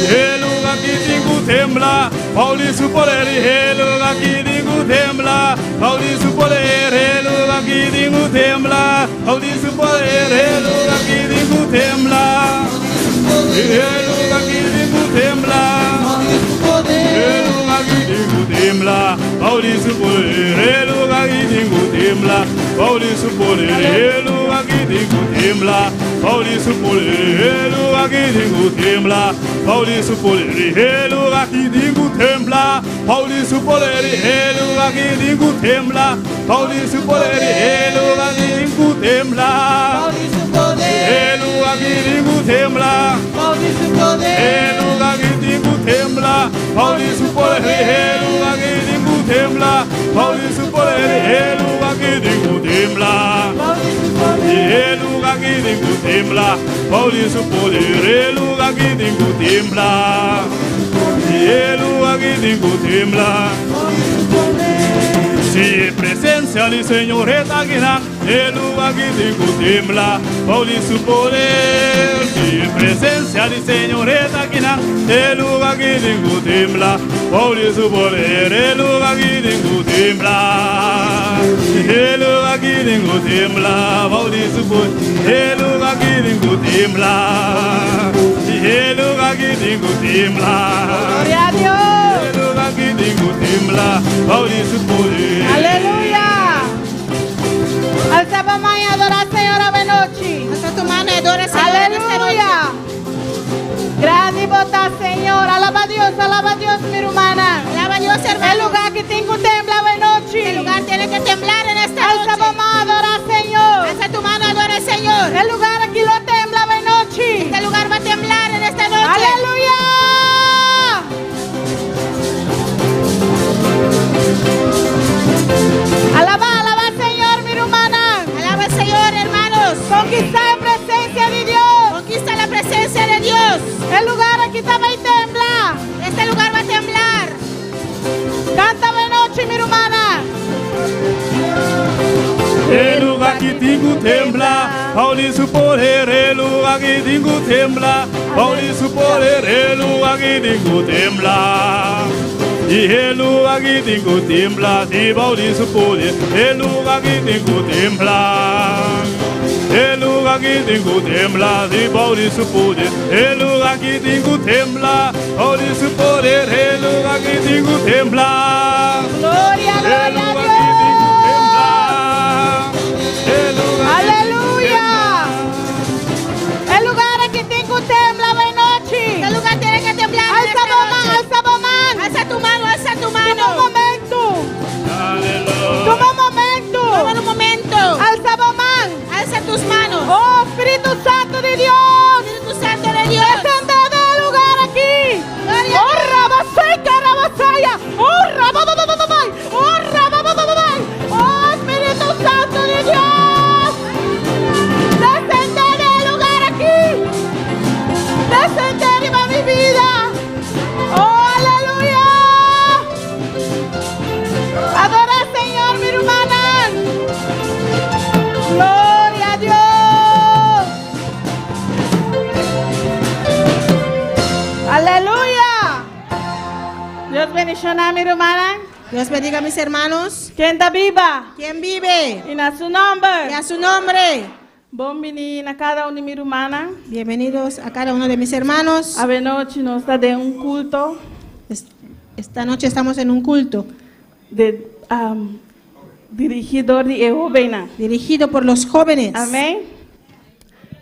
E lugar aki tin ku tembla. Bou di su poder, e lugar aki tin ku tembla. Bou di su poder, e lugar aki tin ku tembla. Bou di su poder, e lugar aki tin ku tembla. E lugar aki tin ku tembla. E lugar aki tin ku tembla. Bou di su poder, e lugar aki tin ku tembla. Bou di su poder, e lugar aki tin ku tembla. Bou di su poder, e lugar aki tin ku tembla. Bou di su poder, e lugar aki tin ku tembla. Bou di su poder, e lugar aki tin ku tembla. Bou di su poder, e lugar aki tin ku tembla. E lugar aki tin ku tembla. E lugar aki tin ku tembla. Bou di su poder, e lugar aki tin ku tembla. Bou di su poder, e lugar aki tin ku tembla. E lugar aki tin ku tembla. Bou di su poder, e lugar aki tin ku tembla. E lugar aki tin ku tembla. Si e presensia di Señor ta akinan, e lugar aki tin ku tembla. Bou di su poder. Si e presensia di Señor ta akinan, e lugar aki tin ku tembla. Bou di su poder, e lugar aki tin ku tembla. E lugar aki tin ku tembla. Bou di su poder, e lugar aki tin ku tembla. E lugar aki tin ku tembla. Gloria a Dios. E lugar aki tin ku tembla. Bou di su poder. Aleluya. Alsa bo man i adorá Señor awe nochi. Alsa tu mano y adora al Señor en esta noche. Aleluya. Grandi bo ta, Señor. Alabá Dios, alabá Dios, mi ruman. Alaba a Dios, E hermano. lugar aki tin ku tembla awe nochi. El lugar tiene que temblar en esta Alsa noche. bo man, adorá Señor. Alza tu mano, adora al Señor. E lugar aki lo tembla awe nochi. Este lugar va a temblar en esta noche. Aleluya. Alabá, alabá Señor, mi ruman. Alaba al Señor, hermanos. Konkistá e presensia di Dios. Conquista la presencia de Dios. E lugar aki ta bai tembla. Este lugar va a temblar. Kanta awe nochi, mi ruman. E lugar aki tin ku tembla, bou di su poder, e lugar aki tin ku tembla, bou di su poder, e lugar aki tin ku tembla. I e lugar aki tin ku tembla, si bou di su poder, e lugar aki tin ku tembla. E lugar aki tin ku tembla, si bou di su poder, e lugar aki tin ku tembla, bou di su poder, e lugar aki tin ku tembla. Gloria, E gloria a lugar aki tin ku Dios. tembla. E lugar aki tin ku Aleluya. E lugar aki tin ku tembla awe nochi. Este lugar tiene que temblar en Alsa esta bo man, noche. alsa bo man. Alza tu mano, alza tu Tuma un mano. momento. Aleluya. Tuma un momento. Toma un momento. Alsa bo man. Alza tus manos. Oh, Spiritu Santu di Dios. Espíritu Santo de Dios. Desendé den e lugar aki. Gloria a Oh, Dios. Rabaseika, Rabasaya. Oh, Rabababababay. Oh, bendishoná mi rumannan. Dios bendiga a mis hermanos. Ken ta biba? ¿Quién vive? I na su nòmber. Y a su nombre. Bon biní na kada un di mi rumannan. Bienvenidos a cada uno de mis hermanos. Awe nochi nos ta den un kulto Esta noche estamos en un culto de um, dirigí dor di e hóbennan. dirigido por los jóvenes. Amèn.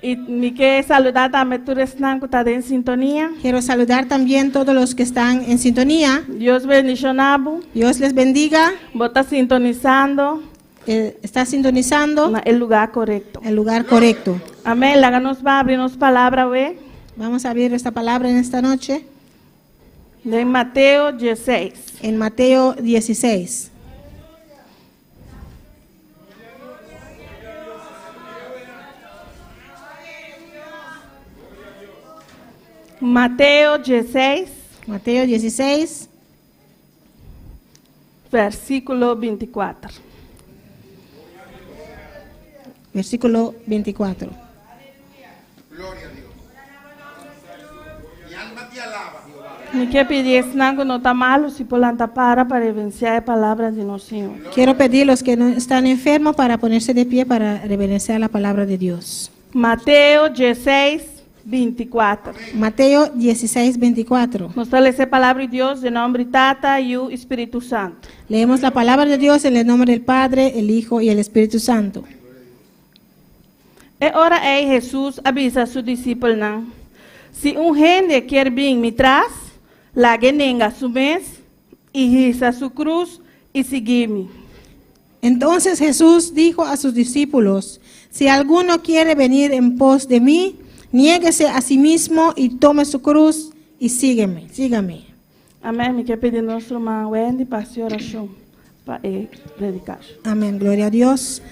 I mi ke saludá tambe tur esnan ku ta den sintonia. Quiero saludar también todos los que están en sintonía. Dios bendishoná bo. Dios les bendiga. Bo ta sintonisando Está sintonizando na e lugá korekto. el lugar correcto. Amèn. Laga nos bai habri nos palabra awe. Vamos a abrir esta palabra en esta noche Den Mateo 16. en Mateo 16. Mateo 16, Mateo 16, versíkulo 24. Versículo 24. Gloria a Dios. Mi alma te alaba, Jehová. Mi ke pidi esnan ku no ta malu si por lanta para pa reverensiá e palabra di nos Señor. Quiero pedir a los que no están enfermos para ponerse de pie para reverenciar la palabra de Dios. Mateo 16, 24. Mateo 16, 24. Nos ta lesa e palabra di Dios den nòmber di Tata, Yu i Spiritu Santu. Leemos la palabra de Dios en el nombre del Padre, el Hijo y el Espíritu Santo. E ora ei Hesus a bisa su disipelnan, Si un hende kier bin mi tras, lag'é nenga su mes i hisa su krus i sigui mi. Entonces Jesús dijo a sus discípulos, Si alguno quiere venir en pos de mí, niéguese a sí mismo y tome su cruz y sígueme, sígame. Amèn. Mi ke pidi nos ruman Wendy pa hasi orashon pa e predikashon. Amén, gloria a Dios.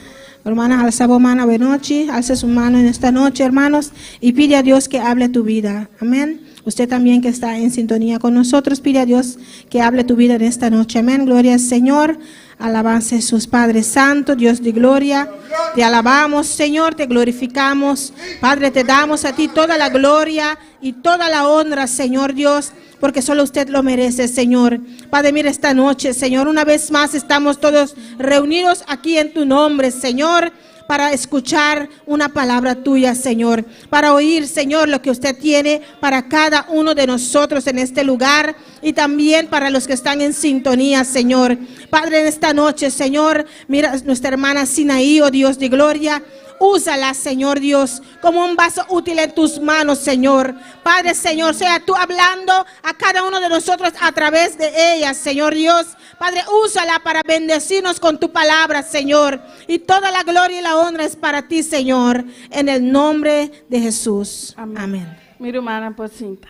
Hermanas, alza mano awe nochi, alce su mano en esta noche, hermanos, y pide a Dios que hable tu vida. Amén. Usted también que está en sintonía con nosotros, pide a Dios que hable tu vida en esta noche. Amén. Gloria al Señor. Alabanza a Jesús, Padre Santo, Dios de gloria. Te alabamos, Señor, te glorificamos. Padre, te damos a ti toda la gloria y toda la honra, Señor Dios, porque solo usted lo merece, Señor. Padre, mira esta noche, Señor, una vez más estamos todos reunidos aquí en tu nombre, Señor para escuchar una palabra tuya, Señor, para oír, Señor, lo que usted tiene para cada uno de nosotros en este lugar y también para los que están en sintonía, Señor. Padre, en esta noche, Señor, mira nuestra hermana Sinaí, oh Dios de gloria. Úsala, Señor Dios, como un vaso útil en tus manos, Señor. Padre, Señor, sea tú hablando a cada uno de nosotros a través de ella, Señor Dios. Padre, úsala para bendecirnos con tu palabra, Señor. Y toda la gloria y la honra es para ti, Señor. En el nombre de Jesús. Amèn. Amén. Mi rumannan por sinta.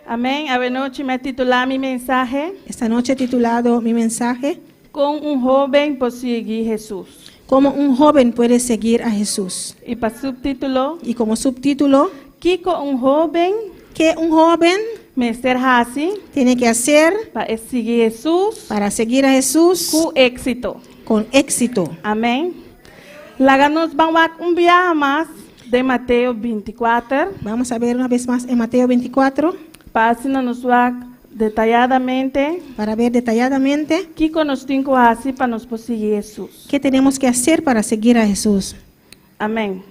Amèn. Awe nochi mi a titulá mi mensahe Esta noche he titulado mi mensaje, Kon un hóben por sigui Hesus. Cómo un joven puede seguir a Jesús. I pa suptítulo, Y como subtítulo, Kiko un hóben que un joven mester hasi tiene que hacer pa sigui Hesus para seguir a Jesús ku éksito. con éxito. Amèn. Laga nos ban un biaha mas den Mateo 24. Vamos a ver una vez más en Mateo 24 Pa asina nos wak detayadamente para ver detalladamente kiko nos tin ku hasi pa nos por sigui Hesus. qué tenemos que hacer para seguir a Jesús. Amèn.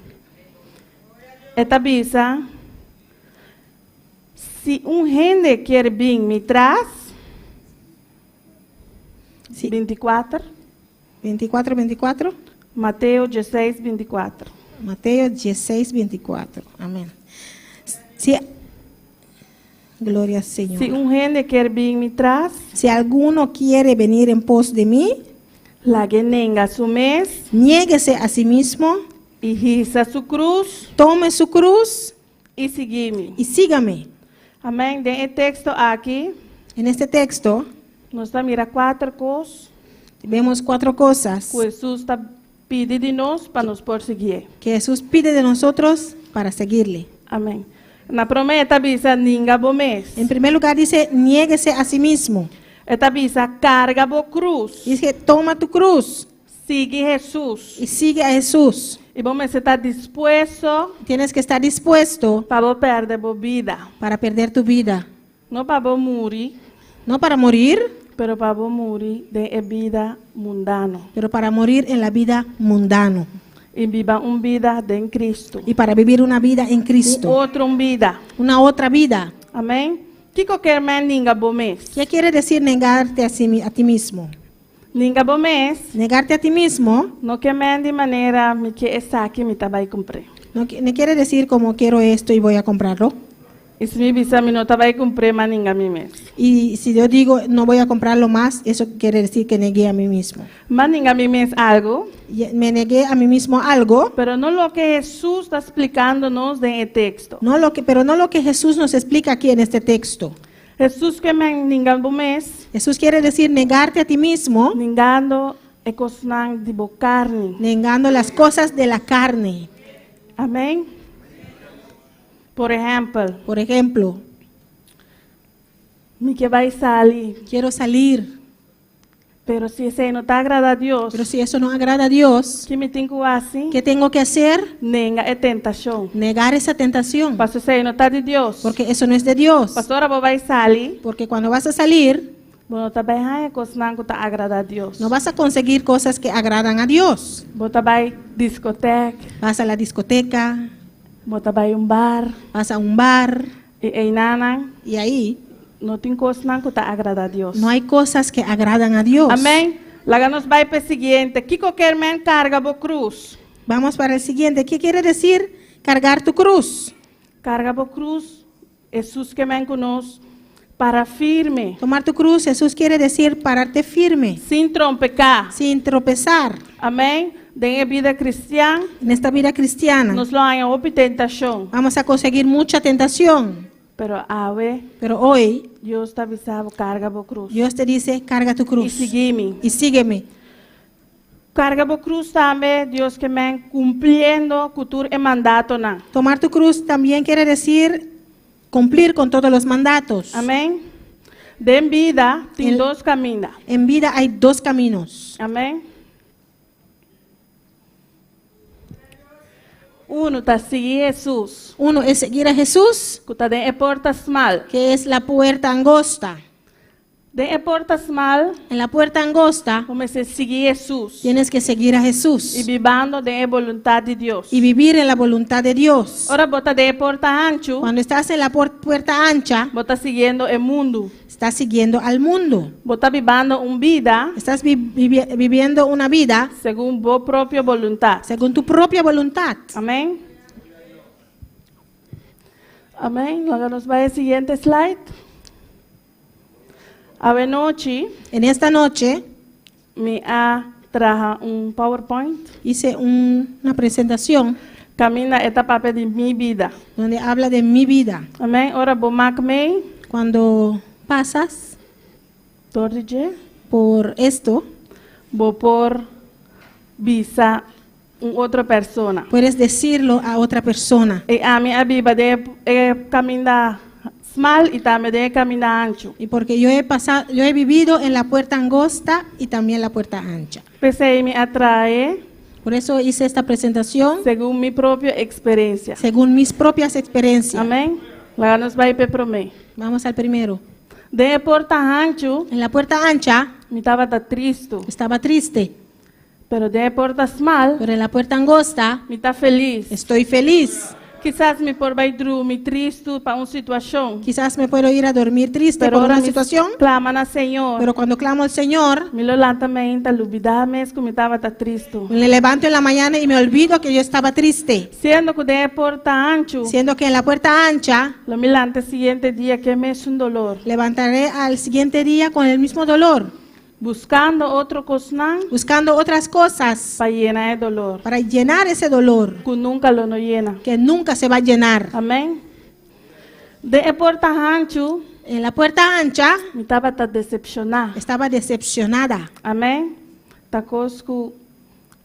E ta bisa, si un hende kier bin mi tras, 24, 24, 24. Mateo 16, 24. Mateo 16, 24. Amén. Si, gloria al Señor. Si un hende kier bin mi tras, Si alguno quiere venir en pos de mí, lag'é nenga su mes niéguese a sí mismo, i hisa su krus tome su cruz i sigui mi. y sígame. Amèn. Den e teksto aki, En este texto nos ta mira kuater kos vemos cuatro cosas ku Hesus ta pidi di nos pa nos por sigui. que Jesús pide de nosotros para seguirle. Amèn. Na promé e ta bisa ninga bo mes. En primer lugar dice, niéguese a sí mismo. E ta bisa karga bo krus. Dice, toma tu cruz Sigui Hesus. y sigue a Jesús. I bo mester ta dispuesto Tienes que estar dispuesto pa bo pèrdè bo bida. para perder tu vida. No pa bo muri, No para morir, pero pa bo muri den e bida mundano. pero para morir en la vida mundano I biba un bida den Kristu. y para vivir una vida en Un Cristo, otro un bida. una otra vida. Amèn? Kiko ke men ninga bo mes? ¿Qué quiere decir negarte a, sí mi- a ti mismo? Ninga bo mes, Negarte a ti mismo no ke men di manera mi ke esaki mi ta bai kumpr'é. no, qui- no quiere decir como quiero esto y voy a comprarlo. I si mi bisa mi no ta bai kumpr'é m'a ninga mi mes. Y si yo digo no voy a comprarlo más, eso quiere decir que negué a mí mismo. M'a ninga mi mes algu, Y Me negué a mí mismo algo, pero no loke Hesus ta splikando nos den e teksto. no lo que, pero no lo que Jesús nos explica aquí en este texto. Hesus ke men ninga bo mes, Jesús quiere decir negarte a ti mismo, ningando e kosnan di bo karni. negando las cosas de la carne. Amèn? Por ehèmpel, Por ejemplo, mi ke bai sali, quiero salir, pero si esei no ta agradá Dios, pero si eso no agrada a Dios, ki mi tin ku hasi? ¿qué tengo que hacer? Nenga e tentashon. Negar esa tentación, Paso esei no ta di Dios. porque eso no es de Dios. Paso ora bo bai sali, Porque cuando vas a salir, bo no ta bai haña kosnan ku ta agradá Dios. no vas a conseguir cosas que agradan a Dios. Bo ta bai diskoteka, Vas a la discoteca, bo ta bai un bar, vas a un bar i einan y ahí no tin kosnan ku ta agradá Dios. no hay cosas que agradan a Dios. Amèn? Laga nos bai pa e siguiente. Kiko ke men karga bo krus? Vamos para el siguiente. ¿Qué quiere decir cargar tu cruz? Karga bo krus, Hesus ke men ku nos, para firme, Tomar tu cruz, Jesús quiere decir pararte firme, sin trompeká. sin tropezar. Amèn? Den bida kristian, En esta vida cristiana nos lo haña hopi tentashon. vamos a conseguir mucha tentación, Pero awe, pero hoy Dios ta bisa bo karga bo krus. Dios te dice, carga tu I cruz sigui mi. y sígueme. Karga bo krus tambe, Dios ke men kumpliendo ku tur e mandatonan. Tomar tu cruz también quiere decir cumplir con todos los mandatos. Amèn? Den bida tin El- dos kaminda. En vida hay dos caminos. Amèn? Uno ta sigui Hesus, Uno es seguir a Jesús, ku ta den e porta smal. que es la puerta angosta. Den e porta smal, En la puerta angosta bo mester sigui Hesus. tienes que seguir a I Jesús bibando den e boluntat di Dios. y vivir en la voluntad de Dios. Ora bo ta den e porta hanchu, Cuando estás en la puerta ancha, bo ta siguiendo e mundu. estás siguiendo al mundo. Bo ta bibando un bida Estás viviendo una vida segun bo propio boluntat. según tu propia voluntad. Amèn? Amèn. Laga nos bai e siguiente slide. Awe nochi, En esta noche mi a traha un PowerPoint. hice una presentación Kaminda e ta papia di mi bida. donde habla de mi vida. Amèn. Ora bo mak mei, Cuando pasas dor di dje, por esto, bo por bisa un otro persona. puedes decirlo a otra persona. I ami a biba den e kaminda smal i tambe den e kaminda hanchu. Y porque yo he pasado, yo he vivido en la puerta angosta y también la puerta ancha. P'esei mi a trah'é Por eso hice esta presentación segun mi propio eksperensia. según mis propias experiencias. Amèn? Laga nos bai pa promé. Vamos al primero. Den e porta hanchu, En la puerta ancha mi tabata tristu. estaba triste, Pero den e porta smal, pero en la puerta angosta mi ta felis. estoy feliz. Kisas mi por bai drumi tristu pa un situashon. Quizás me puedo ir a dormir triste Pero por ora una mi situación, klama na Señor. pero cuando clamo al Señor, Mi lo lanta mainta lubidá mes ku mi tabata tristu. me levanto en la mañana y me olvido que yo estaba triste, Siendo ku den e porta hanchu, siendo que en la puerta ancha lo mi lanta siguiente dia ku e mesun doló. levantaré al siguiente día con el mismo dolor, Buskando otro kosnan buscando otras cosas pa yena e doló. para llenar ese dolor Ku nunka lo no yena. que nunca se va a llenar. Amèn? Den e porta hanchu, En la puerta ancha mi tabata desepshoná. estaba decepcionada. Amèn? Ta kos ku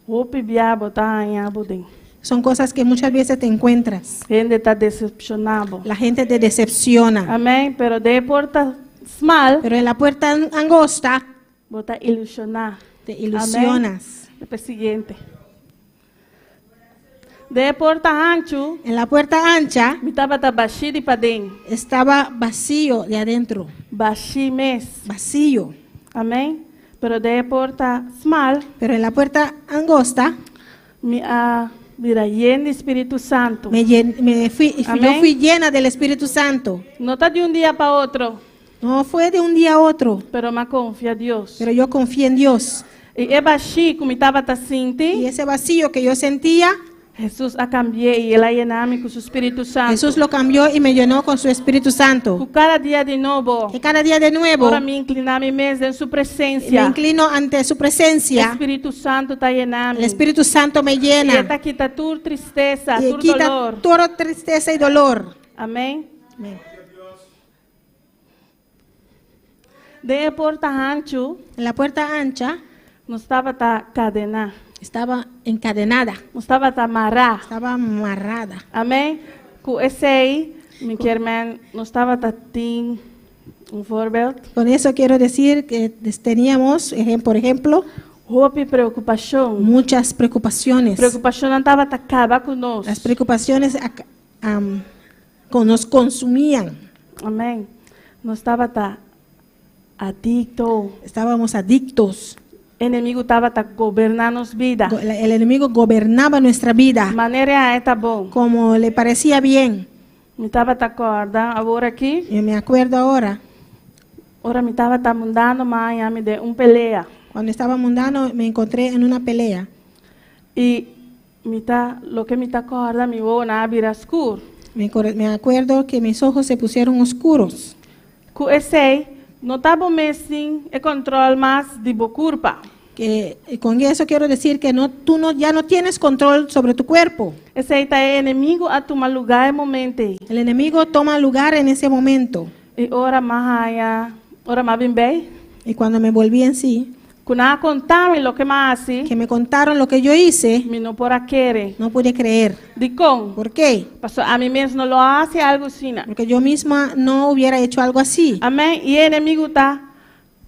hopi bia bo ta haña bo den. Son cosas que muchas veces te encuentras. Hende ta desepshoná bo. La gente te decepciona. Amèn? Pero den e porta smal, Pero en la puerta angosta bo ta ilushoná. te ilusionas. Amèn? E siguiente. Den porta hanchu, En la puerta ancha mi tabata bashí di paden. estaba vacío de adentro, Bashí mes. vacío. Amèn? Pero den porta smal, Pero en la puerta angosta mi a bira yen di Spiritu Santu. me, llen- me fui, yo Amén. fui llena del Espíritu Santo. No ta di un dia pa otro, No fue de un día a otro, pero m'a konfia Dios. pero yo confié en Dios. I e bashí ku mi tabata Y sinti, ese vacío que yo sentía, Hesus a kambi'é i el a yena mi ku su Spiritu Santu. Jesús lo cambió y me llenó con su Espíritu Santo. Ku kada dia di nobo, Que cada día de nuevo ora mi inkliná mi mes den su me presensia. inclino ante su presencia. Spiritu Santu ta yena mi. El Espíritu Santo me I e llena ta kita tur tristesa, y tur quita doló. toda tristeza y dolor. Amèn? Amén. Den porta hanchu, En la puerta ancha nos tabata kadená. estaba encadenada, Nos tabata mará. estaba amarrada. Amèn? Ku esei, mi ke men, nos tabata tin un voorbeeld. Con eso quiero decir que teníamos, por ejemplo, Hopi preokupashon. muchas preocupaciones. Preokupashonnan tabata kaba ku nos. Las preocupaciones nos consumían. Amèn. Nos tabata adikto. Estábamos adictos. Enemigu tabata goberná nos bida. El enemigo gobernaba nuestra vida Manera e ta bon. como le parecía bien. Mi tabata kòrda awor aki. Yo me acuerdo ahora, Ora mi tabata mundano, m'a haña mi den un pelea. cuando estaba mundano me encontré en una pelea. I mi ta, loke mi ta kòrda, mi wowonan a bira skur. Me acuerdo que mis ojos se pusieron oscuros. Ku esei, no ta bo mes tin e kontròl mas di bo kurpa. Que con eso quiero decir que no, tú no, ya no tienes control sobre tu cuerpo. Esei ta e enemigu a tuma lugá e momento ei. El enemigo toma lugar en ese momento. I ora m'a haña, ora m'a bin bei. Y cuando me volví en sí, Ku nan a konta mi loke m'a hasi, que me contaron lo que yo hice, mi no por a kere. no pude creer. Dikon? ¿Por qué? Paso ami mes no lo a hasi algu asina. Porque yo misma no hubiera hecho algo así. Amèn? I e enemigu ta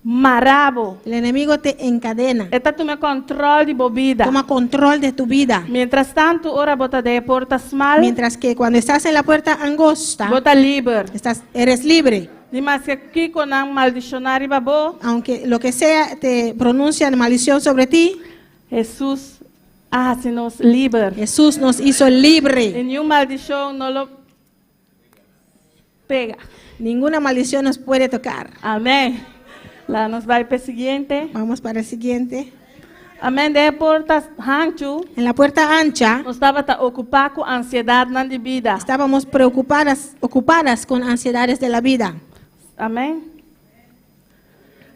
mara bo. El enemigo te encadena, E ta tuma kontròl di bo bida. toma control de tu vida. Mientrastantu, ora bo ta den e porta smal, Mientras que cuando estás en la puerta angosta, bo ta liber. eres libre. Ni maske kiko nan maldishoná riba bo, Aunque lo que sea te pronuncian maldición sobre ti, Hesus a hasi nos liber. Jesús nos hizo libre. I niun maldishon no lo pega. Ninguna maldición nos puede tocar. Amèn. Laga nos bai pa e siguiente. Vamos para el siguiente. Amèn. Den e porta hanchu, En la puerta ancha nos tabata okupá ku ansiedatnan di bida. estábamos preocupadas, ocupadas con ansiedades de la vida. Amèn.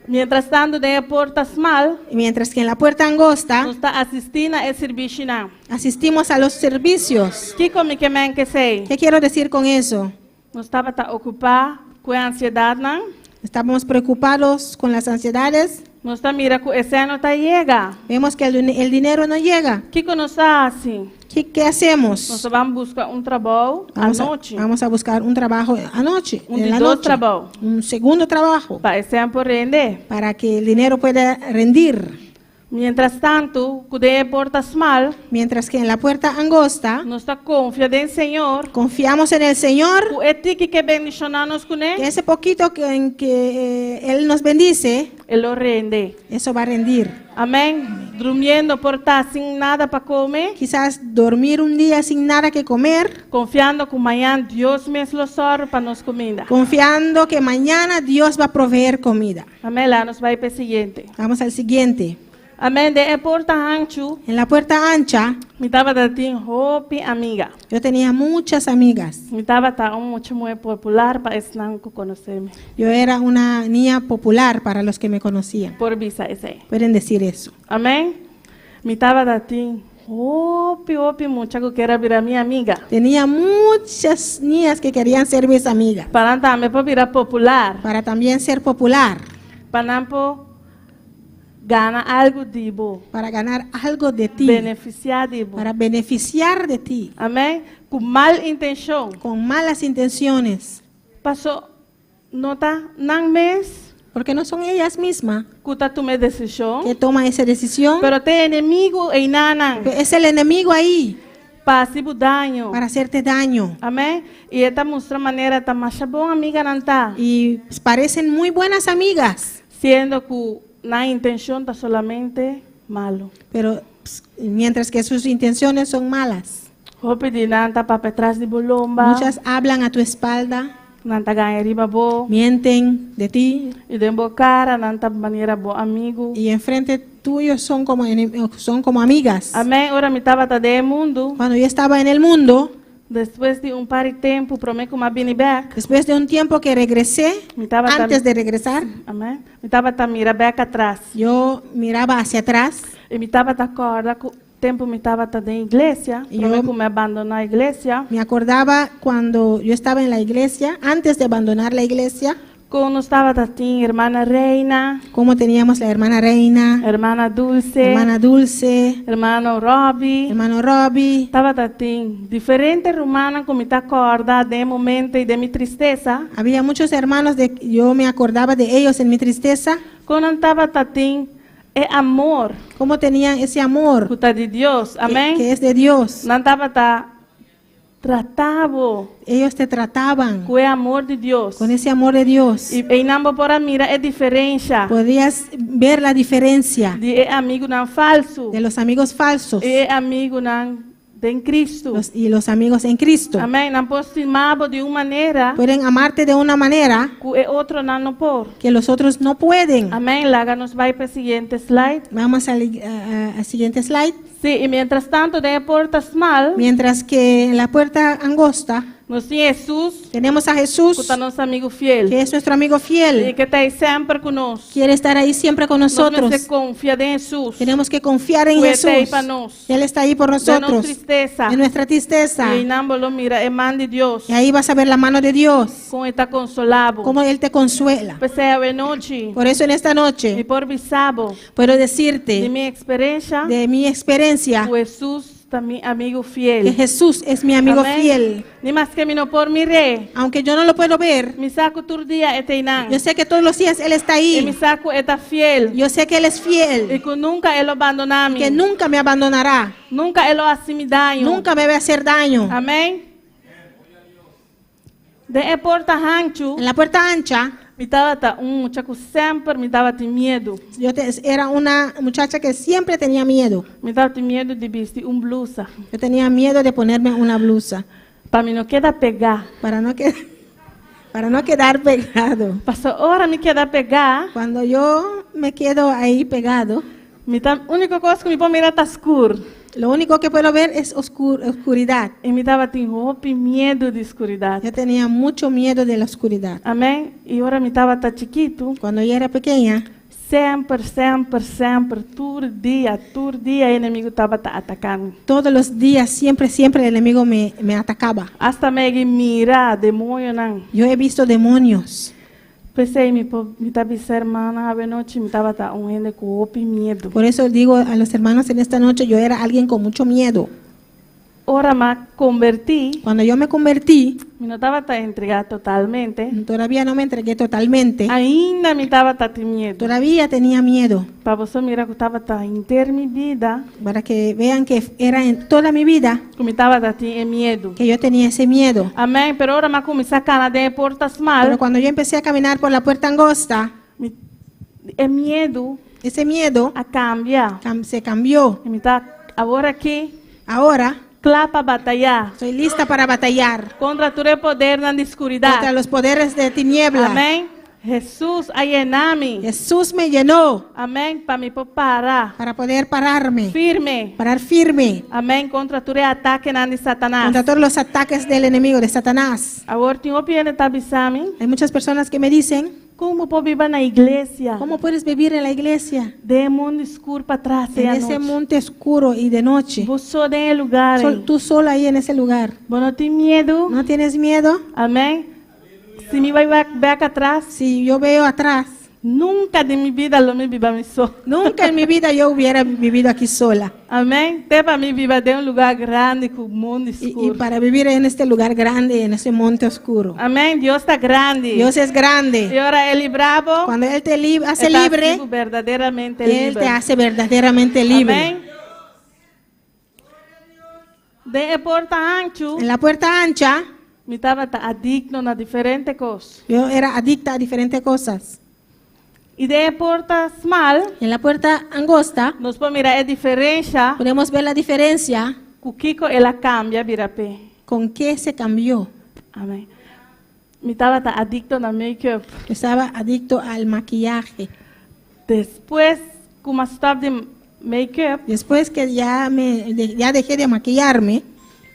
Mientrastantu, den e porta smal, Mientras que en la puerta angosta nos ta asistí na e servisio. asistimos a los servicios. Kiko mi ke men ku esei? ¿Qué quiero decir con eso? Nos tabata okupá ku ansiedatnan. Estábamos preocupados con las ansiedades. Nos ta mira ku e sèn no ta yega. Vemos que el dinero no llega. Kiko nos ta hasi? ¿Qué hacemos? Nos ta bai buska un trabou Vamos anochi. vamos a buscar un trabajo anoche. Un en la di dos noche. trabou. Un segundo trabajo Pa e sèn por rende. para que el dinero pueda rendir. Mientrastantu, ku den e porta smal, Mientras que en la puerta angosta nos ta konfia den Señor. confiamos en el Señor, Ku e tiki ku e bendishoná nos kuné, que ese poquito en que Él nos bendice, e lo rende. eso va a rendir. Amèn. Durmiendo por ta sin nada pa kome, Quizás dormir un día sin nada que comer, konfiando ku mañan Dios mes lo sòru pa nos kuminda. confiando que mañana Dios va a proveer comida. Amèn. Laga nos bai pa e siguiente. Vamos al siguiente. Amèn. Den e porta hanchu, En la puerta ancha, mi tabatin hopi amiga. yo tenía muchas amigas. Mi tabata un mucha muhé popular pa esnan ku konosé mi. Yo era una niña popular para los que me conocían. Por bisa esei. Pueden decir eso. Amèn? Mi tabatin hopi, hopi mucha ku ker a bira mi amiga. Tenía muchas niñas que querían ser mis amigas Pa nan tambe por bira popular. para también ser popular, Pa nan por gana algu di bo. para ganar algo de ti, Benefisiá di bo. para beneficiar de ti, Amèn? Ku mal intenshon. con malas intenciones, Paso no ta nan mes porque no son ellas mismas ku ta tuma e desishon. que toman esa decisión. Pero tin enemigu einan. Es el enemigo ahí. Pa hasi bo daño. Para hacerte daño. Amèn? I e ta mustra manera ta masha bon amiganan ta. Y parecen muy buenas amigas. Siendo ku nan intenshon ta solamente malu. Pero mientras que sus intenciones son malas. Hopi di nan ta papia tras di bo lomba. Muchas hablan a tu espalda. Nan ta gaña riba bo. Mienten de ti. I den bo kara nan ta manera bo amigu. Y enfrente tuyo son como, son como amigas. Amèn. Ora mi tabata den e mundu. Cuando yo estaba en el mundo. Despues di un par di tempu promé ku mi a bini bèk. Después de un tiempo que regresé, Mi tabata. antes de regresar. Amèn. Mi tabata mira bèk atras. Yo miraba hacia atrás. I mi tabata kòrda ku tempu mi tabata den iglesia, promé ku mi a bandoná iglesia. Me acordaba cuando yo estaba en la iglesia, antes de abandonar la iglesia. Kon nos tabata tin hermana Reina. Como teníamos la hermana Reina. Hermana Dulce. Hermana Dulce. Hermano Robbie. Hermano Robbie. Tabata tin diferente rumannan ku mi ta kòrda den e momento ei den mi tristesa. Había muchos hermanos de yo me acordaba de ellos en mi tristeza. Kon nan tabata tin e amor. Como tenían ese amor. Ku ta di Dios. Amén. Que es de Dios. Nan tabata trata bo. Ellos te trataban. Ku e amor di Dios. Con ese amor de Dios. I einan bo por a mira e diferensha. Podías ver la diferencia. Di e amigunan falsu. De los amigos falsos. I e amigunan den Cristo. Los, y los amigos en Cristo. Amén. Nan por stima bo di un manera. Pueden amarte de una manera. Ku e otronan no por. Que los otros no pueden. Amén. Laga nos bai pa e siguiente slide. Vamos al al siguiente slide. Sí, i mientras tanto den e porta smal. Mientras que en la puerta angosta. Nos tin Hesus. Tenemos a Jesús. Ku ta nos amigu fiel. Que es nuestro amigo fiel. I ke ta ei semper ku nos. Quiere estar ahí siempre con nosotros. Nos mester konfia den Hesus. Tenemos que confiar en Ku e ta ei Jesús. pa nos. Él está ahí por Den nos nosotros. tristesa. En nuestra tristeza. I einan bo lo mira e man di Dios. Y ahí vas a ver la mano de Dios. Kon e ta konsolá bo. Cómo Él te consuela. P'esei awenochi. Por eso en esta noche. Mi por bisa bo. Puedo decirte. Di mi eksperensia. De mi experiencia. Ku Hesus ta mi amigu fiel. Que Jesús es mi amigo Amén. fiel. Ni maske mi no por mir'é. Aunque yo no lo puedo ver. Mi sa ku tur dia e ta einan. Yo sé que todos los días Él está ahí. I mi sa ku e ta fiel. Yo sé que Él es fiel. I ku nunka e lo bandoná mi. Que nunca me abandonará. Nunka e lo hasi mi daño. Nunca me va a hacer daño. Amén. Den e porta hanchu. En la puerta ancha. Mi tabata un mucha ku semper mi tabatin miedu. Yo te, era una muchacha que siempre tenía miedo. Mi tabatin miedu di bisti un blusa. Yo tenía miedo de ponerme una blusa. Pa mi no keda pegá. Para no que, para no quedar pegado. Paso ora mi keda pegá. Cuando yo me quedo ahí pegado. Mi ta úniko kos ku mi por mira ta skur. Lo único que puedo ver es oscur, oscuridad. I mi tabatin hopi miedu di skuridat. Yo tenía mucho miedo de la oscuridad. Amèn. I ora mi tabata chikitu. Cuando yo era pequeña. Semper, semper, semper, tur dia, tur dia e enemigu tabata ataká mi. Todos los días, siempre, siempre el enemigo me, me atacaba. Asta mi a yega mira demoñonan. Yo he visto demonios. P'esei mi por mi ta bisa hermana awenochi mi tabata un hende ku hopi miedu. Por eso digo a los hermanos en esta noche, yo era alguien con mucho miedo. Ora m'a kombertí. Cuando yo me convertí. Mi no tabata entregá totalmente. Todavía no me entregué totalmente. Ainda mi tabata tin miedu. Todavía tenía miedo. Pa boso mira ku tabata henter mi bida. Para que vean que era en toda mi vida. Ku mi tabata tin e miedu. Que yo tenía ese miedo. Amèn. Pero ora m'a kuminsá kana den e porta smal. Pero cuando yo empecé a caminar por la puerta angosta. Mi, e miedu. Ese miedo. A kambia. Se cambió. I mi ta awor aki. Ahora. Kla pa batayá. Estoy lista para batallar. Kontra tur e podernan di skuridat. Contra los poderes de tinieblas. Amèn. Hesus a yena mi. Jesús me llenó. Amèn. Pa mi por para. Para poder pararme. Firme. Parar firme. Amèn. Kontra tur e atakenan di Satanas. Contra todos los ataques del enemigo, de Satanás. Awor tin hopi hende ta bisa mi. Hay muchas personas que me dicen. Kon bo por biba na iglesia? ¿Cómo puedes vivir en la iglesia? Den e monte skur patras En e ese anochi. monte oscuro y de noche. Bo so den e lugar Sol, ei. tú solo ahí en ese lugar. Bo no tin miedu? ¿No tienes miedo? Amèn. Si mi bai bèk bèk atras. Si yo veo atrás. Nunka den mi bida lo mi biba mi so. Nunca en mi vida yo hubiera vivido aquí sola. Amèn. Te pa mi biba den un lugá grandi ku monte Y, y skur. para vivir en este lugar grande, en ese monte oscuro. Amèn. Dios ta grandi. Dios es grande. I ora E libra bo. Cuando Él te li hace E ta libre, hasi bo berdaderamente Él liber. te hace verdaderamente libre. Amèn. Den e porta hanchu, En la puerta ancha, mi tabata adikto na diferente kos. yo era adicta a diferentes cosas. I den e porta smal, En la puerta angosta, nos por mira e diferensia podemos ver la diferencia ku kiko el a kambia bira p'e. con qué se cambió. Amèn. Mi tabata adikto na make-up. Estaba adicto al maquillaje. Despues ku m'a stòp di make-up, Después que ya, me, de- ya dejé de maquillarme,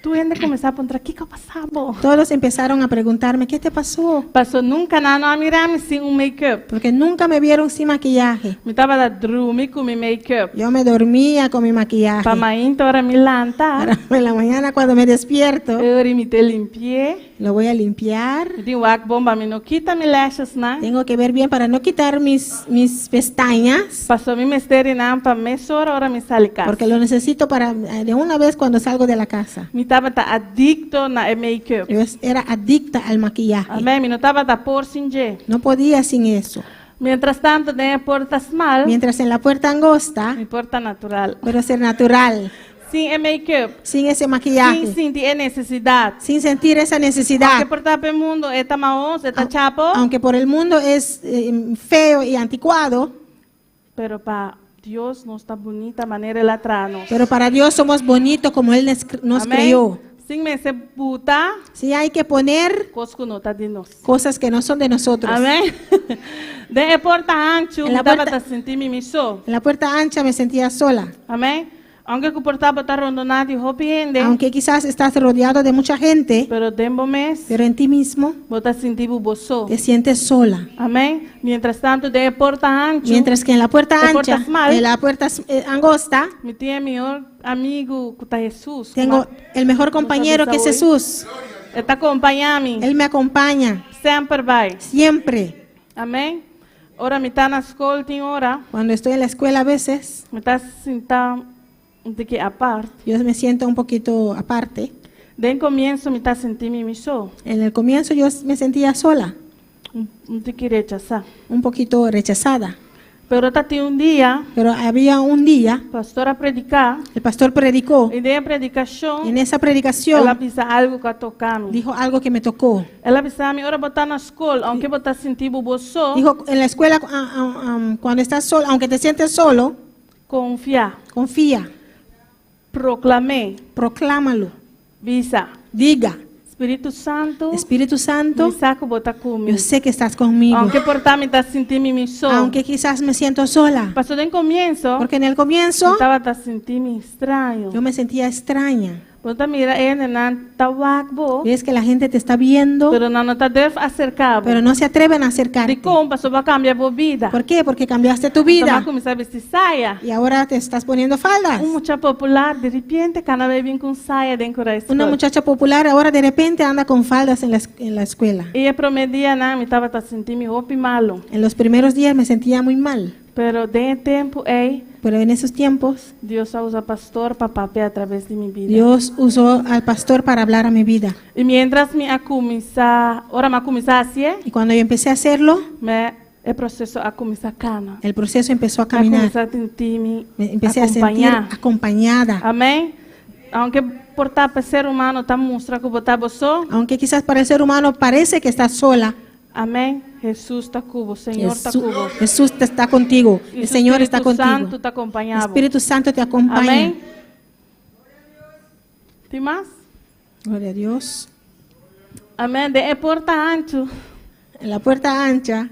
tur hende kuminsá puntra, Kiko a pasa bo? todos empezaron a preguntarme, ¿qué te pasó? Pasó nunka nan no a mira mi sin un make-up. Porque nunca me vieron sin maquillaje. Mi tabata drumi ku mi make-up. Yo me dormía con mi maquillaje. Pa mainta ora mi lanta, Para en la mañana cuando me despierto, e mi ta limpi'é. lo voy a limpiar. Mi tin wak bon pa mi no kita mi lashes nan. Tengo que ver bien para no quitar mis, mis pestañas, Pasó mi mester di nan pa mesora ora mi sali kas. porque lo necesito para eh, de una vez cuando salgo de la casa. Mi tabata adikto na e make-up. Yo era adicta al maquillaje. Amèn. Mi no tabata por sin dje. No podía sin eso. Mientras tanto, den e porta smal, Mientras en la puerta angosta, mi por ta natural. puedo ser natural, Sin e make-up, sin ese sin maquillaje, sinti e nesesidat. sin sentir esa necesidad. Aunke por ta pa mundu e ta mahos, e ta chapo, Aunque por el mundo es eh, feo y anticuado, pero pa Dios nos ta bunita manera El a traha nos. pero para Dios somos bonitos como Él nos, nos Amèn? creó. Sin mester buta, Sí hay que poner kos ku no ta di nos. cosas que no son de nosotros. Amèn? Den e porta hanchu, En la mi tabata porta- sinti mi mi so. En la puerta ancha me sentía sola. Amèn? Aunke ku por ta bo ta rondoná di hopi hende, Aunque quizás estás rodeado de mucha gente, pero den bo mes, pero en ti mismo bo ta sinti bo so. te sientes sola. Amèn? Mientras tanto, den e porta hanchu, Mientras que en la puerta Te portas ancha, mal. en la puerta eh, angosta, mi tin e mihó amigu ku ta Hesus. tengo el mejor compañero que es Jesús. E ta kompañá mi. Él me acompaña Semper bai. siempre. Amèn? Ora mi ta na skol tin ora, Cuando estoy en la escuela a veces, mi ta sinta un tiki apart. yo me siento un poquito aparte. Den komienso mi ta sinti mi mi so, En el comienzo yo me sentía sola, un un tiki rechasá. un poquito rechazada. Pero tabatin un dia, Pero había un día, pastor a prediká, el pastor predicó. i den e predikashon, En esa el a predicación bisa algu ku a toka mi. dijo algo que me tocó. El a bisa mi, ora bo ta na skol, aunke bo ta sinti bo so, Dijo, en la escuela, ah, ah, ah, cuando estás solo, aunque te sientes solo, konfia, confía, proklam'é, proclámalo, bisa. diga, Spiritu Santu, Espíritu Santo, mi sa ku bo ta ku mi. yo sé que estás conmigo, Aunke por ta mi ta sinti mi mi so. aunque quizás me siento sola, Pasó den komienso, porque en el comienzo mi tabata sinti mi straño. yo me sentía extraña. Bo ta mira hendenan ta wak bo, Ves que la gente te está viendo, pero nan no ta durf aserká bo. pero no se atreven a acercarte. Dikon pasó bo a kambia bo bida. ¿Por qué? Porque cambiaste tu Anto m'a vida kuminsá bisti saya. y ahora te estás poniendo faldas. Un mucha popular, di repente, kana bai bin ku saya den kura Una skol. muchacha popular ahora de repente anda con faldas en la, es- en la escuela. I e promé dianan, mi tabata sinti mi hopi malu. En los primeros días me sentía muy mal, Pero den e tempu ei, pero en esos tiempos Dios a usa pastor pa papia atraves di mi bida. Dios usó al pastor para hablar a mi vida. I mientras mi a kuminsá, ora m'a kuminsá hasié, Y cuando yo empecé a hacerlo, me e proseso a kuminsá kana. el proceso empezó a Mi a caminar. kuminsá sinti mi Me empecé a sentir akompañá. acompañada. Amèn? Aunke por ta pa ser humano ta mustra ku bo ta bo so. Aunque quizás para el ser humano parece que estás sola, Amèn? Hesus ta ku bo, Señor ta Jesús, ku bo. Jesús te está contigo, I el Señor está Spiritu contigo. Santu ta El kompañá bo. Espíritu Santo te acompaña. Amèn? Tin mas? Gloria a Dios. Amèn. Den e porta hanchu. En la puerta ancha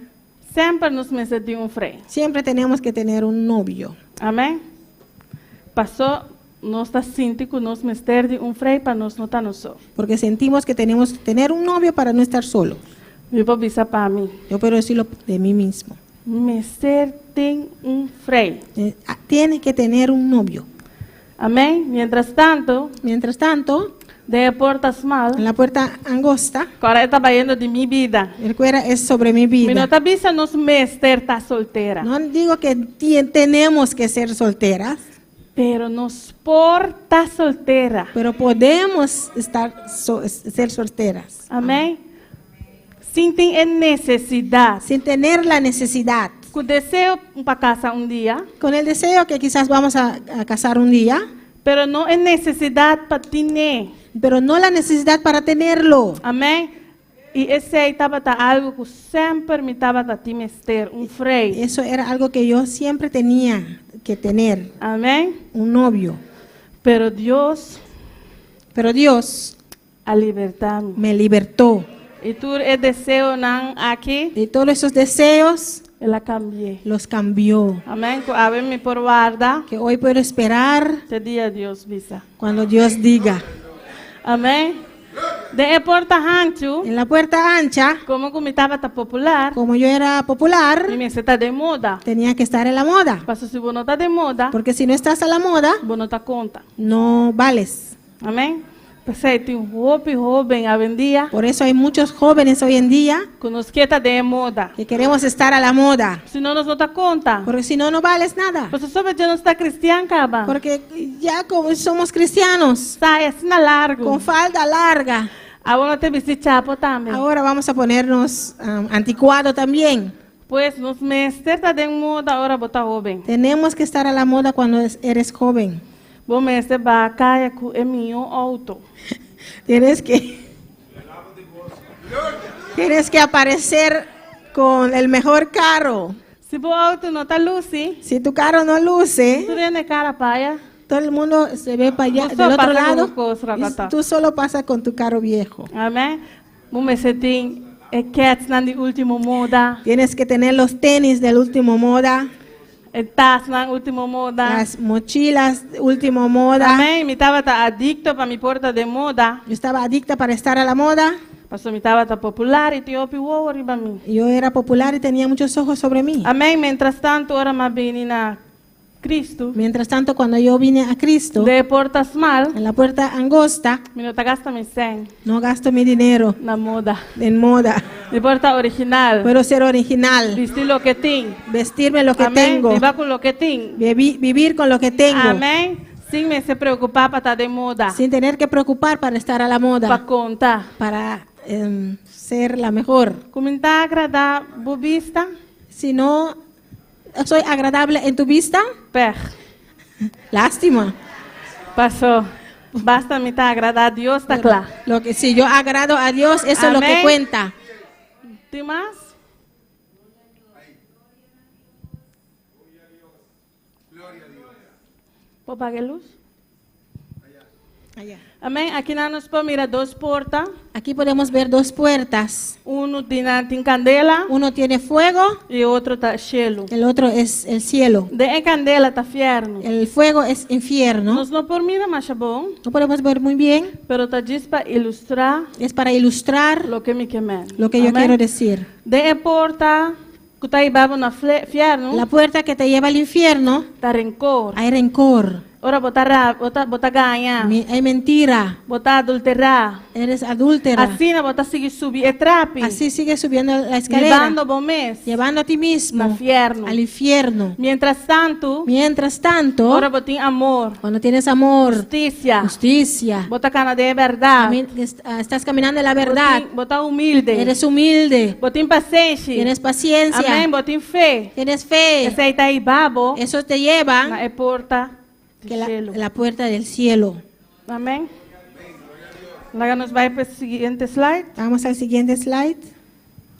Semper nos mester tin un frei. siempre tenemos que tener un novio. Amèn? Pasó nos ta sinti ku nos mester di un frei pa nos no ta nos so. Porque sentimos que tenemos que tener un novio para no estar solo. Mi por bisa pa mi. Yo puedo decirlo de mí mismo. Mester tin un frei. Eh, ah, tiene que tener un novio. Amèn? Mientras tantu, Mientras tanto, den e porta smal, en la puerta angosta, Awor ta bayendo di mi bida. recuerda, es sobre mi Mi no vida. ta bisa nos mester ta soltera. No digo que tenemos que ser solteras, Pero nos por ta soltera. pero podemos estar ser solteras. Amèn? Sin tin e nesesidat. Sin tener la necesidad. Ku deseo pa kasa un dia, Con el deseo que quizás vamos a casar un día, Pero no e nesesidat pa tin'é. Pero no la necesidad para tenerlo. Amèn. I esei tabata algu ku semper mi tabata tin mester, un frei. Eso era algo que yo siempre tenía que tener, Amèn. un novio. Pero Dios Pero Dios a libertá mi. me libertó. I tur e deseonan aki. Y todos esos deseos El a kambi'é. los cambió. Amèn. Ku awe mi por warda. Que hoy puedo esperar Te dia Dios bisa. cuando Dios diga. Amèn. Den e porta hanchu. En la puerta ancha, Komo ku mi tabata popular. como yo era popular, Mi mester ta den moda. tenía que estar en la moda. Paso si bo no ta den moda, Porque si no estás a la moda, bo no ta konta. no vales. Amèn. P'esei tin hopi hóben awendia Por eso hay muchos jóvenes hoy en día ku nos ke ta den e moda. que queremos estar a la moda. Si no nos no ta konta. Porque si no, no vales nada. Paso sobe ya nos ta kristian kaba. Porque ya como somos cristianos, Saya asina largu. con falda larga, Awor nos ta bisti chapo tambe. ahora vamos a ponernos anticuado también. Pues nos mester ta den moda ora bo ta hóben. Tenemos que estar a la moda cuando eres joven. Bo mester baha kaya ku e mihó outo. Tienes que aparecer con el mejor carro. Si bo outo no ta lusi, Si tu carro no luce, tur hende kara p'aya. todo el mundo se ve para allá, Tú del solo otro pasas con lado. un cos, Y rakata. tú solo pasas con tu carro viejo. Amèn. Bo mester tin e kètsnan di último moda. Tienes que tener los tenis del último moda, E tasnan último moda. las mochilas último moda. Amèn. Mi tabata adikto pa mi por ta den moda. Yo estaba adicta para estar a la moda. Paso mi tabata popular i tin hopi wowo riba mi. Yo era popular y tenía muchos ojos sobre mí. Amèn. Mientrastantu, ora m'a bini na Kristu. Mientras tanto, cuando yo vine a Cristo, Den porta smal, en la puerta angosta, mi no ta gasta mi sèn no gasto mi dinero na moda. en moda. Mi por ta original. Puedo ser original, Bisti loke tin. vestirme lo que Amèn. tengo, Biba ku loke tin. vivir con lo que tengo, Amèn. Sin mester preokupá pa ta den moda. sin tener que preocupar para estar a la moda, Pa konta. para ser la mejor. Ku mi n'ta agradá bo bista? Si no soy agradable en tu vista, Pèg. lástima. Paso. Basta mi ta agradá Dios, ta kla. Lo que si yo agrado a Dios, eso es lo que Amén. cuenta. Tin mas? Por paga lus? Allá. Amèn. Aki nos por mira dos porta. Aquí podemos ver dos puertas. Unu di nan tin kandela Uno tiene fuego, i otro ta shelu. el otro es el cielo. Den e kandela ta fièrnu. El fuego es infierno. Nos no por mira masha bon, No podemos ver muy bien. pero ta djis pa ilustrá Es para ilustrar loke mi ke men. lo que yo Amèn? quiero decir. Den e porta ku ta hiba bo na fièrnu, La puerta que te lleva al infierno, ta renkor. hay rencor, Ora bo ta ra, bo ta bo ta gaña. hay mentira, Bo ta adulterá. eres adúltera. Asina bo ta sigui subi e trapi. Así sigue subiendo la escalera, Hibando bo mes llevando a ti mismo na fièrnu. al infierno. Mientrastantu, Mientras tanto, ora bo tin amor, cuando tienes amor, hustisia, justicia, bo ta kana den bèrdat. Estás caminando en la verdad, Bo ta humilde. eres humilde, Bo tin pasenshi. tienes paciencia, Amèn, bo tin fe. tienes fe. Esei ta hiba bo Eso te lleva na e porta di que la, shelu. la puerta del cielo. Amèn. Laga nos bai pa e siguiente slide. Vamos al siguiente slide.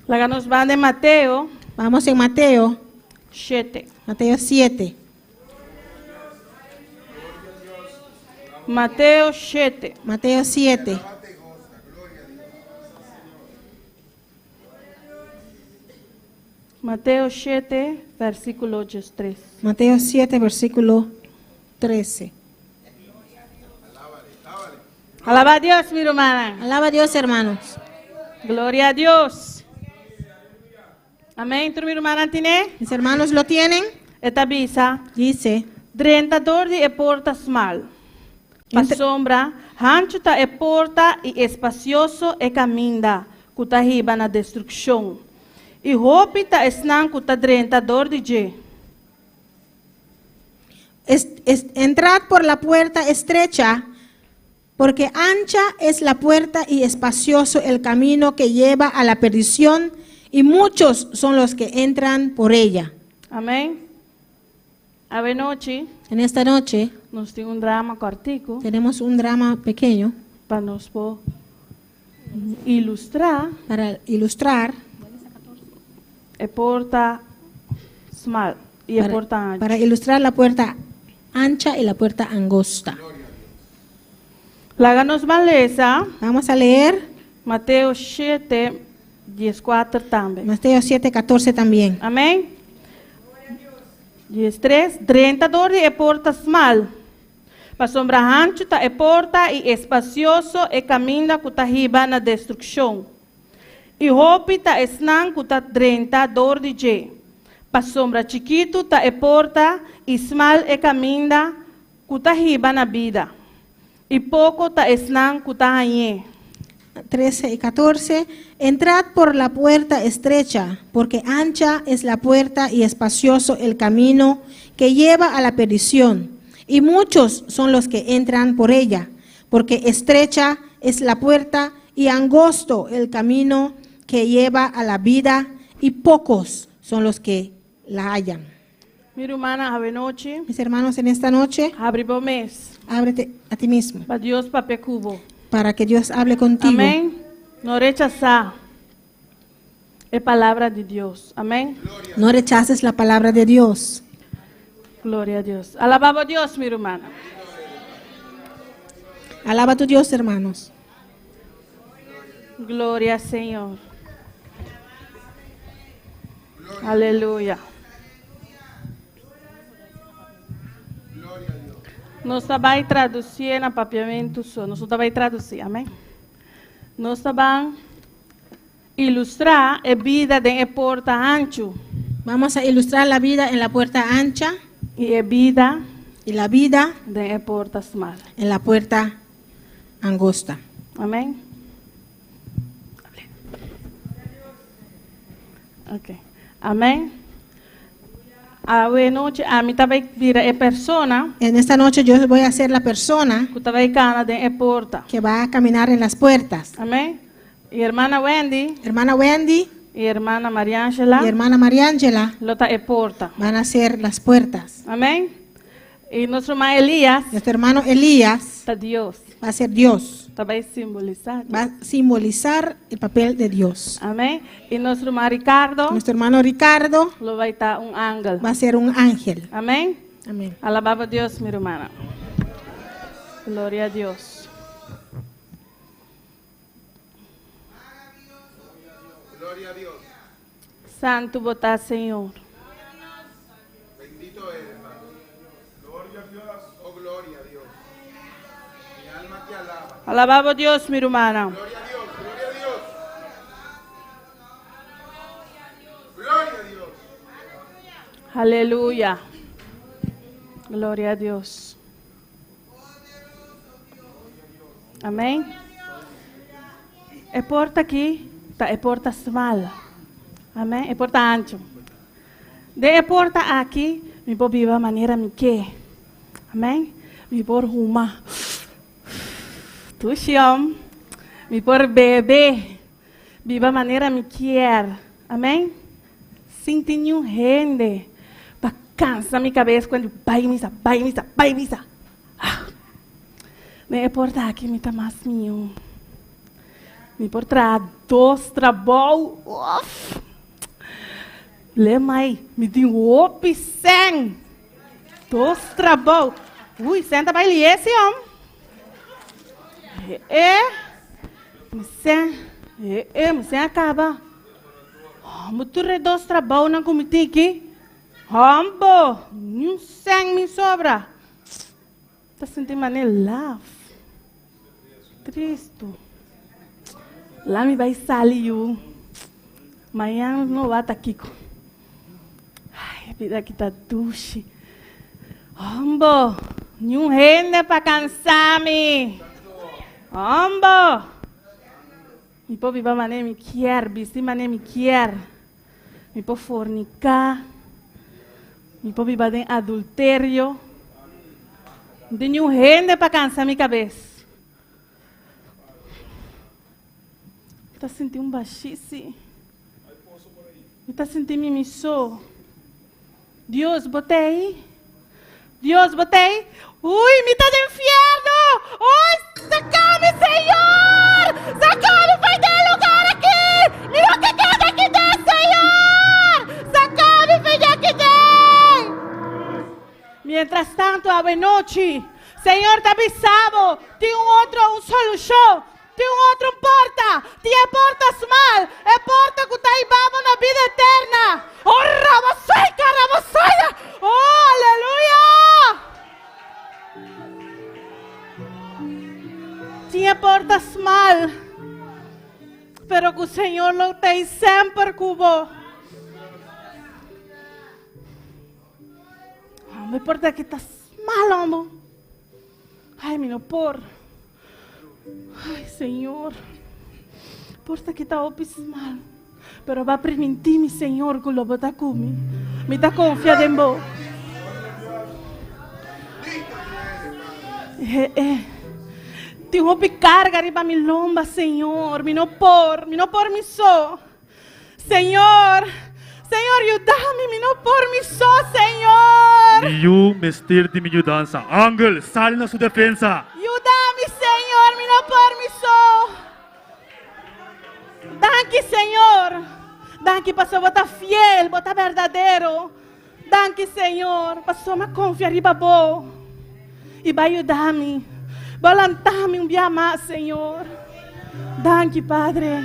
Laga nos bai den Mateo Vamos en Mateo, 7. Mateo 7. Mateo 7. Mateo 7. Mateo 7, versíkulo 3. Mateo 7, versículo 13. Alabá Dios, mi ruman. Alaba a Dios, hermanos. Gloria na Dios. Amèn. Tur mi rumannan tin'é? Mis hermanos lo tienen. E ta bisa. Dice, Drenta dor di e porta smal. Pasobra, hanchu ta e porta i espasioso e kaminda, ku ta hiba na destrukshon. I hopi ta esnan ku ta drenta dor di dje. Entrad por la puerta estrecha, porque ancha es la puerta y espacioso el camino que lleva a la perdición, y muchos son los que entran por ella. Amèn. Awe nochi, En esta noche, Nos tin un drama kòrtiku. Tenemos un drama pequeño Pa nos por ilustrá. Para ilustrar. E porta smal i e Para, porta anchu. para ilustrar la puerta ancha y la puerta angosta. Laga nos ban lesa. Vamos a leer Mateo 7, 14 tambe. Mateo 7, 14 también. Amèn? 13, Drenta dor di e porta smal, pasobra hanchu ta e porta i espasioso e kaminda ku ta hiba na destrukshon. I hopi ta esnan ku ta drenta dor di dje, pasobra chikitu ta e porta i smal e kaminda ku ta hiba na bida, i poko ta esnan ku ta hañ'é. 13 y 14. Entrad por la puerta estrecha, porque ancha es la puerta y espacioso el camino que lleva a la perdición, y muchos son los que entran por ella, porque estrecha es la puerta y angosto el camino que lleva a la vida, y pocos son los que la hallan. Mi rumannan, awe nochi. Mis hermanos, en esta noche, Habri bo mes. Ábrete a ti mismo. Pa Dios papia ku bo. Para que Dios hable contigo. Amèn. No rechasá e palabra di Dios. Amèn. No rechaces la palabra de Dios. Gloria na Dios. Alabá bo Dios, mi ruman. Alaba a tu Dios, hermanos. Gloria na Señor. Aleluya. Nos ta bai tradusí na papiamentu so. Nos no ta bai tradusí, amèn? Nos ta bai ilustrá e bida den e porta hanchu. Vamos a ilustrar la vida en la puerta ancha I e bida y la vida den e porta smal. En la puerta angosta. Amèn? Ok. Amèn. Awe nochi, ami ta bai bira e persona En esta noche yo voy a ser la persona ku ta bai kana den e porta. Que va a caminar en las puertas. Amèn. I ruman Wendy Hermana Wendy i ruman Mariangela y hermana Mariangela lo ta e porta. Van a ser las puertas. Amèn. I nos ruman Elias Nuestro hermano Elías ta Dios. Va a ser Dios. Ta bai simbolisá. Va a simbolizar el papel de Dios. Amèn. I nos ruman Ricardo Nuestro hermano Ricardo lo bai ta un angel. Va a ser un ángel. Amèn. Amén. Alabá Dios, mi ruman. Gloria na Dios. Gloria na Dios. Santu bo ta, Señor. Bendito eres, Padre. Gloria a Dios. Oh, gloria a Dios. Mi alma te alaba. Alabá Dios, mi ruman. Gloria a Dios, gloria a Dios. Gloria a Dios. Aleluya. Gloria na Dios. Amèn. E porta aki, ta e porta smal. Amèn. E porta hanchu. Den e porta aki, mi por biba manera mi ke. Amèn. Mi por huma. Dushi hòm. Mi por bebe. Biba manera mi ke. Amèn. Sin tin ningun hende pa kansa mi kabes ku bai misa, bai misa, bai misa. Ah. Den e porta aki mi ta mas mihó. Mi por traha dos trabou. Uf. Le mai, mi tin hopi sèn. Dos trabou. Ui, sèn ta bai lihé si hòm. Eh, mi sèn, eh, eh, mi sèn a kaba. Oh, mi tur dos trabou nan ku mi tin aki. Hombo, ni sèn mi sobra. Ta sinti manera laf. Tristu. Laga mi bai sali yu. Mañan no ta kiko. Ai, bida aki ta dushi. Hombo, ningun hende pa kansa mi. Hombo. Mi por biba manera mi ke, bisti manera mi ke. Mi por forniká. Mi por biba den adulterio. No tin ningun hende pa kansa mi kabes. Ta sinti un bashí. Mi ta sinti mi so. Dios, bo t'ei. Dios, bo t'ei? Ui, mi ta den fierno! Oi, saka mi, Señor! Saka mi for di e lugar aki! Mi no ke keda aki den, Señor! Saka mi for di aki den! Mientras tanto, awenochi, Señor ta bisa bo, tin un otro, un solushon. Tin un otro un porta, tin e porta smal, e porta ku ta hiba bo na bida eterna. Oh, rabasaika, rabasaida! Oh, aleluya! Tin e porta smal, pero ku Señor lo ta ei semper ku bo. Homber, e porta aki ta smal, homber. Ai, mi no por. Ai, Señor. Porta ki ta hopi smal. Pero ba primintí mi, Señor, ku lo bo ta ku mi. Mi ta konfia den bo. Eh, eh. Tin hopi karga riba mi lomba, Señor. Mi no por, mi no por mi so. Señor, Señor yuda mi, mi no por mi so, Señor. Mi yu mester di mi yudansa. Angel, sali na su defensa. Yuda mi, Señor, mi no por mi so. Danki, Señor. Danki pasobra bo ta fiel, bo ta berdadero. Danki, Señor, pasobra mi a konfia riba bo i bo a yuda mi. Bo a lanta mi un bia mas, Señor. Danki, Padre.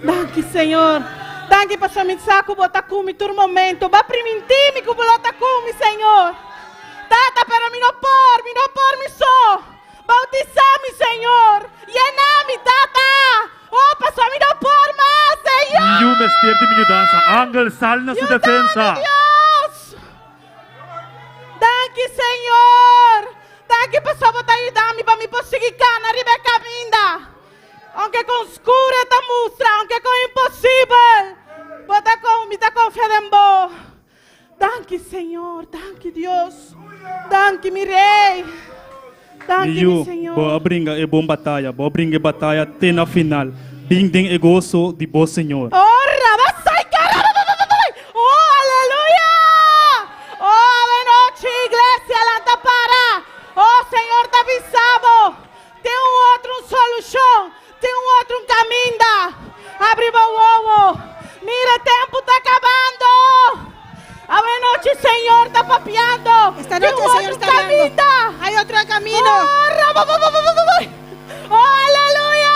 Danki, Señor. Danki pasobra mi sa ku bo ta ku mi tur momento. Bo a primintí mi ku bo lo ta ku mi, Señor. Tata, pero mi no por, mi no por mi so. Bautisá mi, Señor. Yená mi, Tata. Oh, pasobra mi no por mas, Señor. Mi yu mester di mi yudansa. Angel, sali na su defensa. Yuda mi, Dios. Danki, Señor. Danki pasobra bo ta yuda mi pa mi por sigui kana riba e kaminda. Aunke kon skur e ta mustra, aunke kon imposibel, bo ta kon, mi ta konfia den bo. Danki Señor, danki Dios, danki mi Rey, danki Mi yu, mi Señor. bo a bringa e bon bataya, bo a bringa e bataya te na final. Bin den e goso di bo Señor. Oh, rabasai, karababababay. Oh, aleluya! Oh, awenochi, iglesia, lanta para. Oh, Señor ta bisa bo, tin un otro un solushon, tin un otro un kaminda. Abri bo wowo. Mira, e tempu ta kabando. Awenochi, Señor ta papiando. Esta Tin noche un el Señor otro está hablando. kaminda. Hay otro camino. Oh, rabababababay. Oh, aleluya!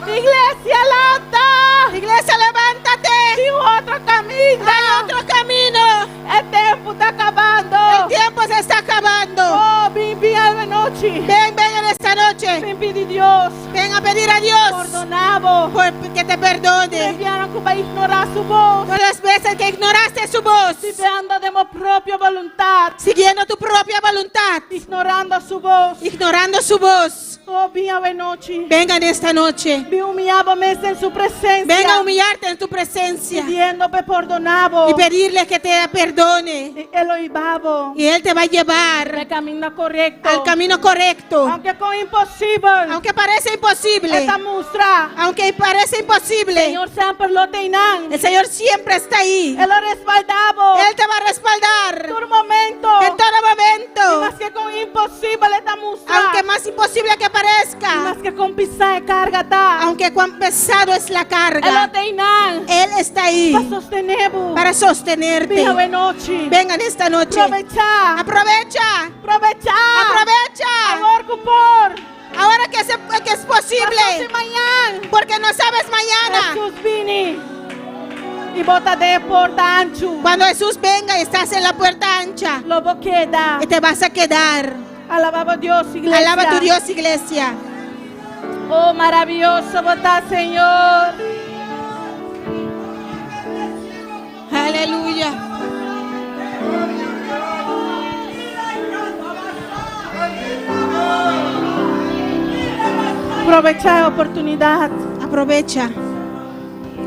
Iglesia, lanta! Iglesia, levántate. Tin un otro kaminda. Hay otro camino. E tempu ta kabando. El tiempo se está acabando. Oh, bin, bin awenochi. Ven, ven en esta noche. Bin pidi Dios. Ven a pedir a Dios Pordoná bo. por que te perdone. E biahanan ku b'a ignorá su bos. Todas las veces que ignoraste su voz. Siguiendo den bo propio boluntat. Siguiendo tu propia voluntad. Ignorando su bos. Ignorando su voz. Oh, bin awenochi. Venga en esta noche. Bin humiliá bo mes den su presensia. Venga a humillarte en tu presencia. Pidiendo p'e pordoná bo. Y pedirle que te perdone. I e lo hiba bo. Y Él te va a llevar E kaminda korekto. al camino correcto. Aunke kon imposibel. Aunque parece imposible. E ta mustra. Aunque parece imposible. Señor semper lo t'einan. El Señor siempre está ahí. E lo respaldá bo. Él te va a respaldar. Tur momento. En todo momento. Maske kon imposibel e ta mustra. Aunque más imposible que parezca. Maske kon pisá e karga ta. Aunque cuán pesado es la E lo carga. t'einan. Él está ahí Pa sostené bo. para sostenerte. Bin awenochi. Vengan esta noche. Probechá. Aprovecha. Probechá. Aprovecha. Awor ku por. Ahora que, se, que es posible. Paso si mañan. Porque no sabes mañana. Jesús bini. I bo ta den porta anchu. Cuando Jesús venga y estás en la puerta ancha. Lo bo keda. Y te vas a quedar. Alabá Dios, iglesia. Alaba tu Dios, iglesia. Oh, maravioso bo ta, Señor. Aleluya. Probechá e oportunidat. Aprovecha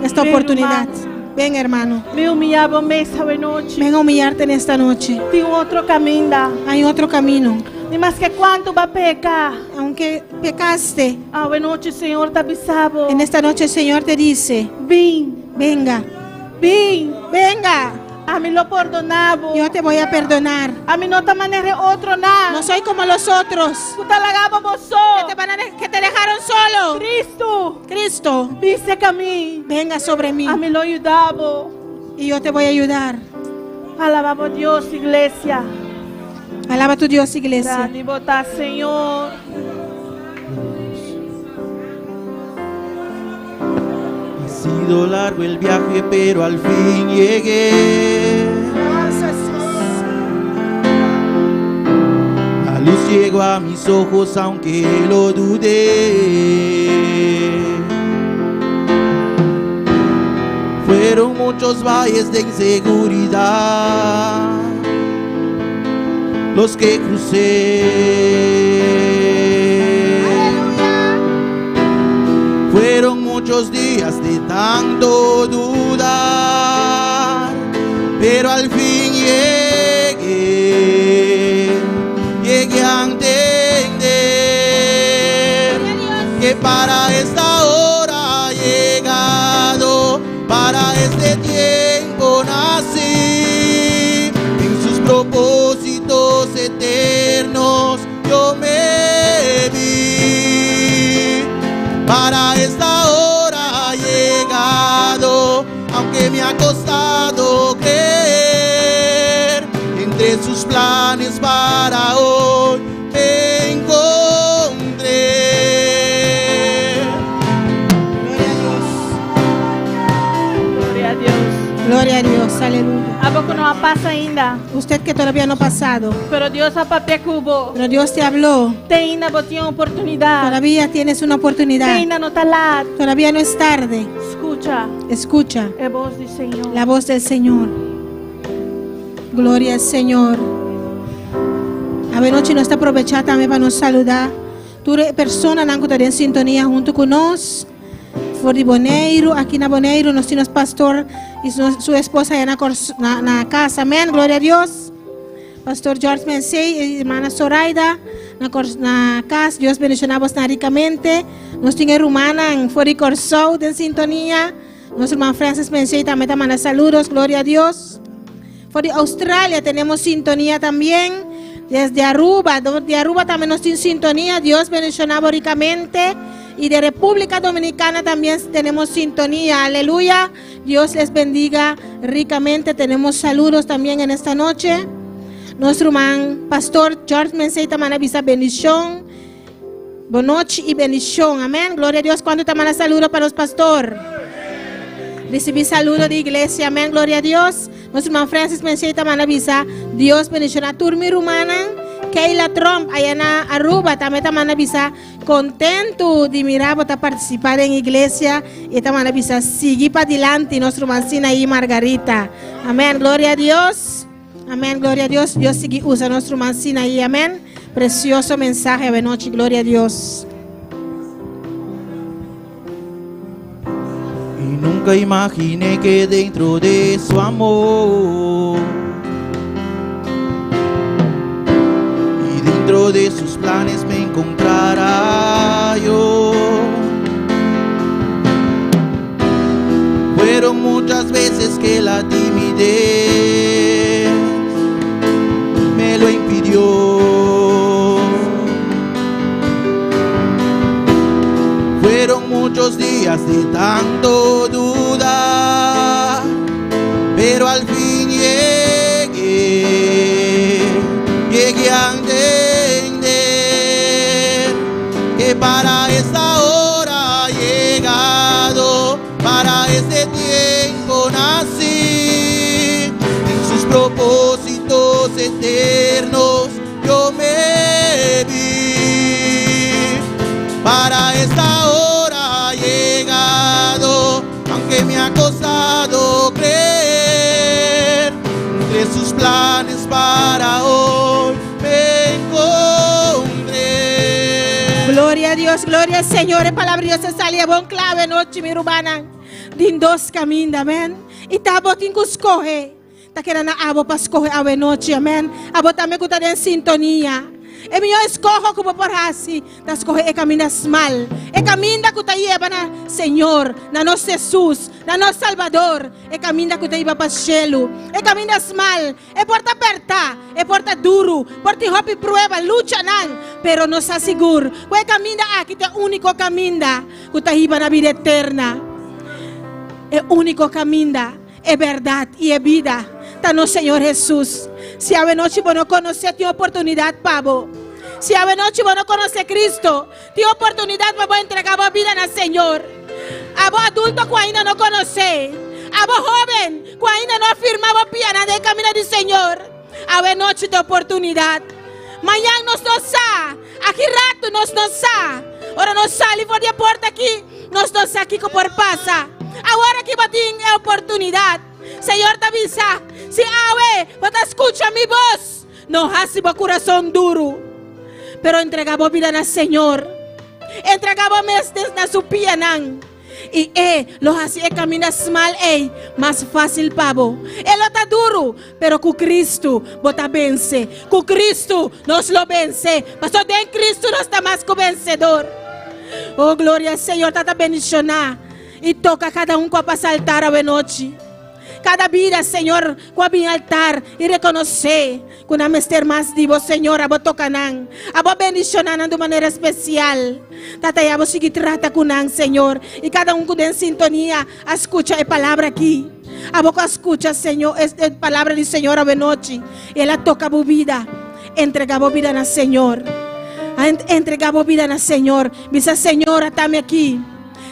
esta Ven, oportunidad. hermano. Ven, hermano. Bin humiliá bo mes awenochi. Ven a humillarte en esta noche. Tin otro kaminda. Hay otro camino. Ni maske kuantu b'a peka. Aunque pecaste, Awenochi, Señor ta bisa bo. en esta noche el Señor te dice, Bin. venga, Bin. venga. Ami lo pordoná bo. Yo te voy a perdonar. Ami no ta manera e otronan. No soy como los otros. Ku ta laga bo bo so. Que te, van a de- que te dejaron solo. Kristu. Cristo, Bin serka mi. venga sobre mí Ami lo yuda bo. y yo te voy a ayudar. Alabá bo Dios, iglesia. Alaba tu Dios, iglesia. Grandi bo ta, Señor. Ha sido largo el viaje, pero al fin llegué. La luz llegó a mis ojos, aunque lo dudé. Fueron muchos valles de inseguridad los que crucé. Fueron muchos días de tanto dudar, pero al fin llegué, llegué a entender que para esta hora he llegado, para este tiempo nací, en sus propósitos eternos yo me vi. Para esta hora he llegado, aunque me ha costado creer, entre sus planes para hoy me encontré. Gloria a Dios. Gloria a Dios, aleluya. Abo ku no a pasa ainda. Usted que todavía no ha pasado, Pero Dios a papia ku bo. pero Dios te habló. Te ainda bo tin oportunidat. Todavía tienes una Te oportunidad. ainda no ta lat. Todavía no es tarde. Skucha Escucha e bos di Señor. la voz del Señor. Gloria al Señor. Awe nochi nos ta aprovechá tambe pa nos saludá. Tur personanan ku ta den sintonia huntu ku nos. For di Boneiru, aki na Boneiru, nos tin pastor i su, su esposa ei na, na, na kas. Amèn. Gloria na Dios. Pastor George Mensei i ruman Zoraida na, na kas. Dios bendishoná boso rikamente. Nos tin rumannan for di Kòrsou den sintonia. Nos ruman Francis Mensei tambe ta manda saludos. Gloria a Dios. For di Australia tenemos sintonía también. Desde Aruba, de Aruba también nos tiene sintonía. Dios bendishoná rikamente. Y de República Dominicana también tenemos sintonía. Aleluya. Dios les bendiga ricamente. Tenemos saludos también en esta noche. Nuestro ruman, Pastor George Mensei ta manda bisa bendishon. Bon nochi i bendishon. Amèn. Gloria na Dios. Kuantu ta manda saludo pa nos pastor? Risibí saludo di iglesia. Amèn. Gloria na Dios. Nos ruman Francis Mensei ta manda bisa. Dios bendishoná tur mi rumannan. Keila Trump, ayá na Aruba, tambe ta manda bisa. Kontentu di mira bo ta partisipá den iglesia i ta manda bisa sigui pa dilanti nos ruman Sinaí Margarita. Amèn. Gloria na Dios. Amèn. Gloria na Dios. Dios sigui usa nos ruman Sinaí. Amèn. Presioso mensahe awe nochi. Gloria na Dios. Y nunca imaginé que dentro de su amor y dentro de sus planes me encontrara yo. Fueron muchas veces que la timidez me lo impidió. Fueron muchos días de tanto dudar, pero al fin llegué, llegué a entender que para esta hora he llegado, para este tiempo nací, en sus propósitos eternos yo me vi. Para esta hora he llegado, aunque me ha costado creer, entre sus planes para hoy me encontré. Gloria na Dios, gloria na Señor. E palabra di Dios a sali bon kla awe nochi, mi rumannan. Tin dos kaminda, amèn. I ta abo tin ku skohe. Ta keda na abo pa skohe awe nochi, amèn. Abo tambe ku ta den sintonia. E mihó eskoho ku bo por hasi ta skohe e kaminda smal, e kaminda ku ta yeba na Señor, na nos Hesus, na nos Salbador, e kaminda ku ta hiba pa shelu. E kaminda smal, e por ta pèrtá, e por ta duru, por tin hopi prueba, luchanan, pero nos sa sigur ku e kaminda aki ta e úniko kaminda ku ta hiba na bida eterna. E úniko kaminda, e bèrdat i e bida ta nos Señor Hesus. Si awenochi bo no konosé, tin oportunidat pa bo. Si awenochi bo no konosé Kristo, tin oportunidat pa bo entregá bo bida na Señor. Abo adulto ku ainda no konosé, abo hóben ku ainda no a firma bo pianan den e kaminda di Señor, awenochi ta oportunidat. Mañan nos no sa, aki ratu nos no sa. Ora nos sali for di e porta aki, nos no sa kiko por pasa. Awor aki bo tin e oportunidat. Señor ta bisa, Si awe bo ta skucha mi bos, no hasi bo kurason duru, pero entrega bo bida na Señor. Entrega bo mes na su pianan, i e lo hasi e kaminda smal ei mas fásil pa bo. E lo ta duru, pero ku Kristu bo ta vense. Ku Kristu nos lo vense, pasobra den Kristu nos ta mas ku vensedor. Oh, gloria al Señor. Tata bendishoná i toka kada un ku a pasa altar awenochi. Kada bida, Señor, ku a bin altar i rekonosé ku nan mester mas di Bo, Señor, abo toka nan, abo bendishoná nan di un manera spesial. Tata, i abo sigui trata ku nan, Señor, i kada un ku den sintonia a skucha e palabra aki. Abo ku a skucha, Señor, e palabra di Señor awenochi, i el a toka bo bida, entregá bo bida na Señor. Entregá bo bida na Señor. Bisa, Señor, ata mi aki.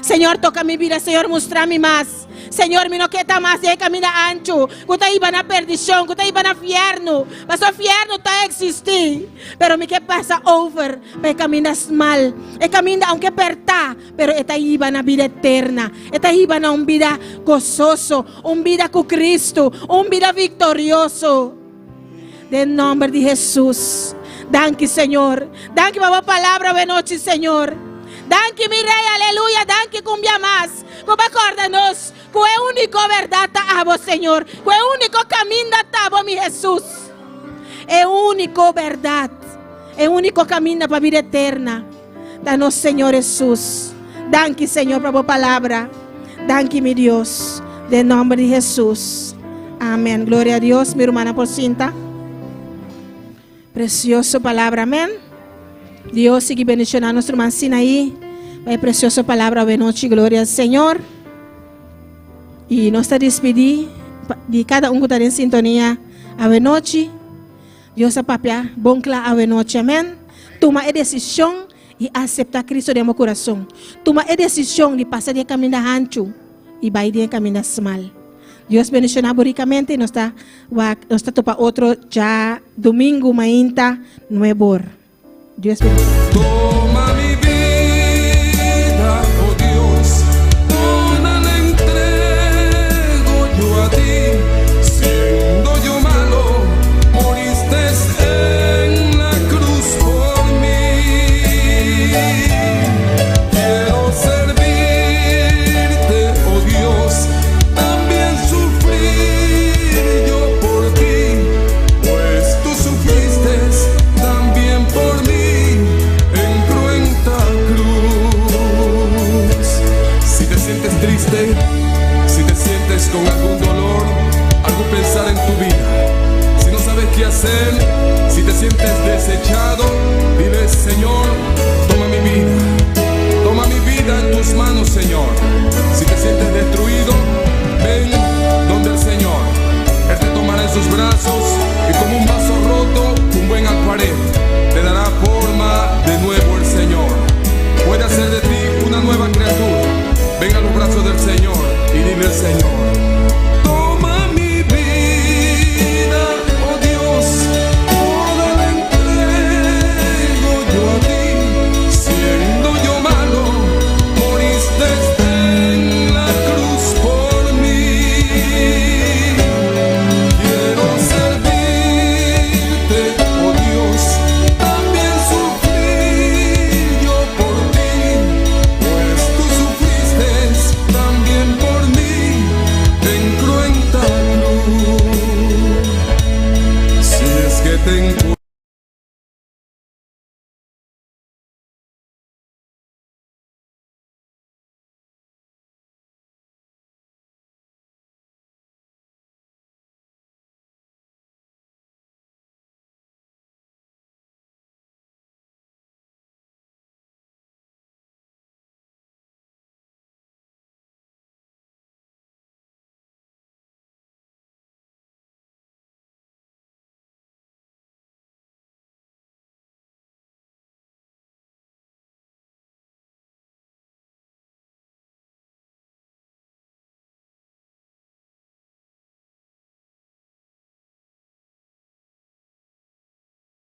Señor, toka mi bida. Señor, mustra mi mas. Señor, mi no ke ta mas den e kaminda anchu ku ta hiba na perdishon, ku ta hiba na fièrnu, pasobra fièrnu ta eksistí. Pero mi ke pasa over pa e kaminda smal, e kaminda aunke pèrtá, pero e ta hiba na bida eterna, e ta hiba na un bida gososo, un bida ku Kristu, un bida viktorioso. Den nòmber di Hesus. Danki Señor. Danki pa bo palabra awe nochi Señor. Danki mi Rey aleluya danki ku un bia mas ku bo a kòrda nos ku e úniko bèrdat ta abo Señor ku e úniko kaminda ta abo mi Hesus. E úniko bèrdat e úniko kaminda pa bida eterna ta nos Señor Hesus. Danki Señor pa bo palabra. Danki mi Dios. Den nòmber di Hesus. Amen. Gloria a Dios. Mi rumannan por sinta. Precioso palabra. Amen. Dios sigui bendiciona nos ruman Sinaí pa e precioso palabra awe nochi. Gloria al Señor. Y nos ta despidi di cada un cu ta den sintonia awe nochi. Dios a papia bon cla awe nochi. Amen. Tuma e decision i aseptá Cristo den bo kurason. Tuma e desishon di pasa di e kaminda hanchu i bai den e kaminda smal. Dios bendishoná bo rikamente i nos ta wak nos ta topa otro dja domingu mainta nuebor. Dios bendishoná. Toma mi bida, oh Dios, toda la entrego yo a ti, siendo yo malo, moriste en la cruz por mi. Quiero servirte, oh Dios, también sufrir yo por ti, pues tú sufriste también por mí en cruenta cruz. Si te sientes triste, si te sientes con algún dolor, algún pensar en tu vida, si no sabes qué hacer, si te sientes desechado, dile, Señor, toma mi vida, toma mi vida en tus manos, Señor. Si te sientes destruido, ven donde el Señor. Él te tomará en sus brazos y como un vaso roto, un buen alfarero, te dará forma de nuevo el Señor. Puede hacer de ti una nueva criatura. Ven a los brazos del Señor y dile al Señor.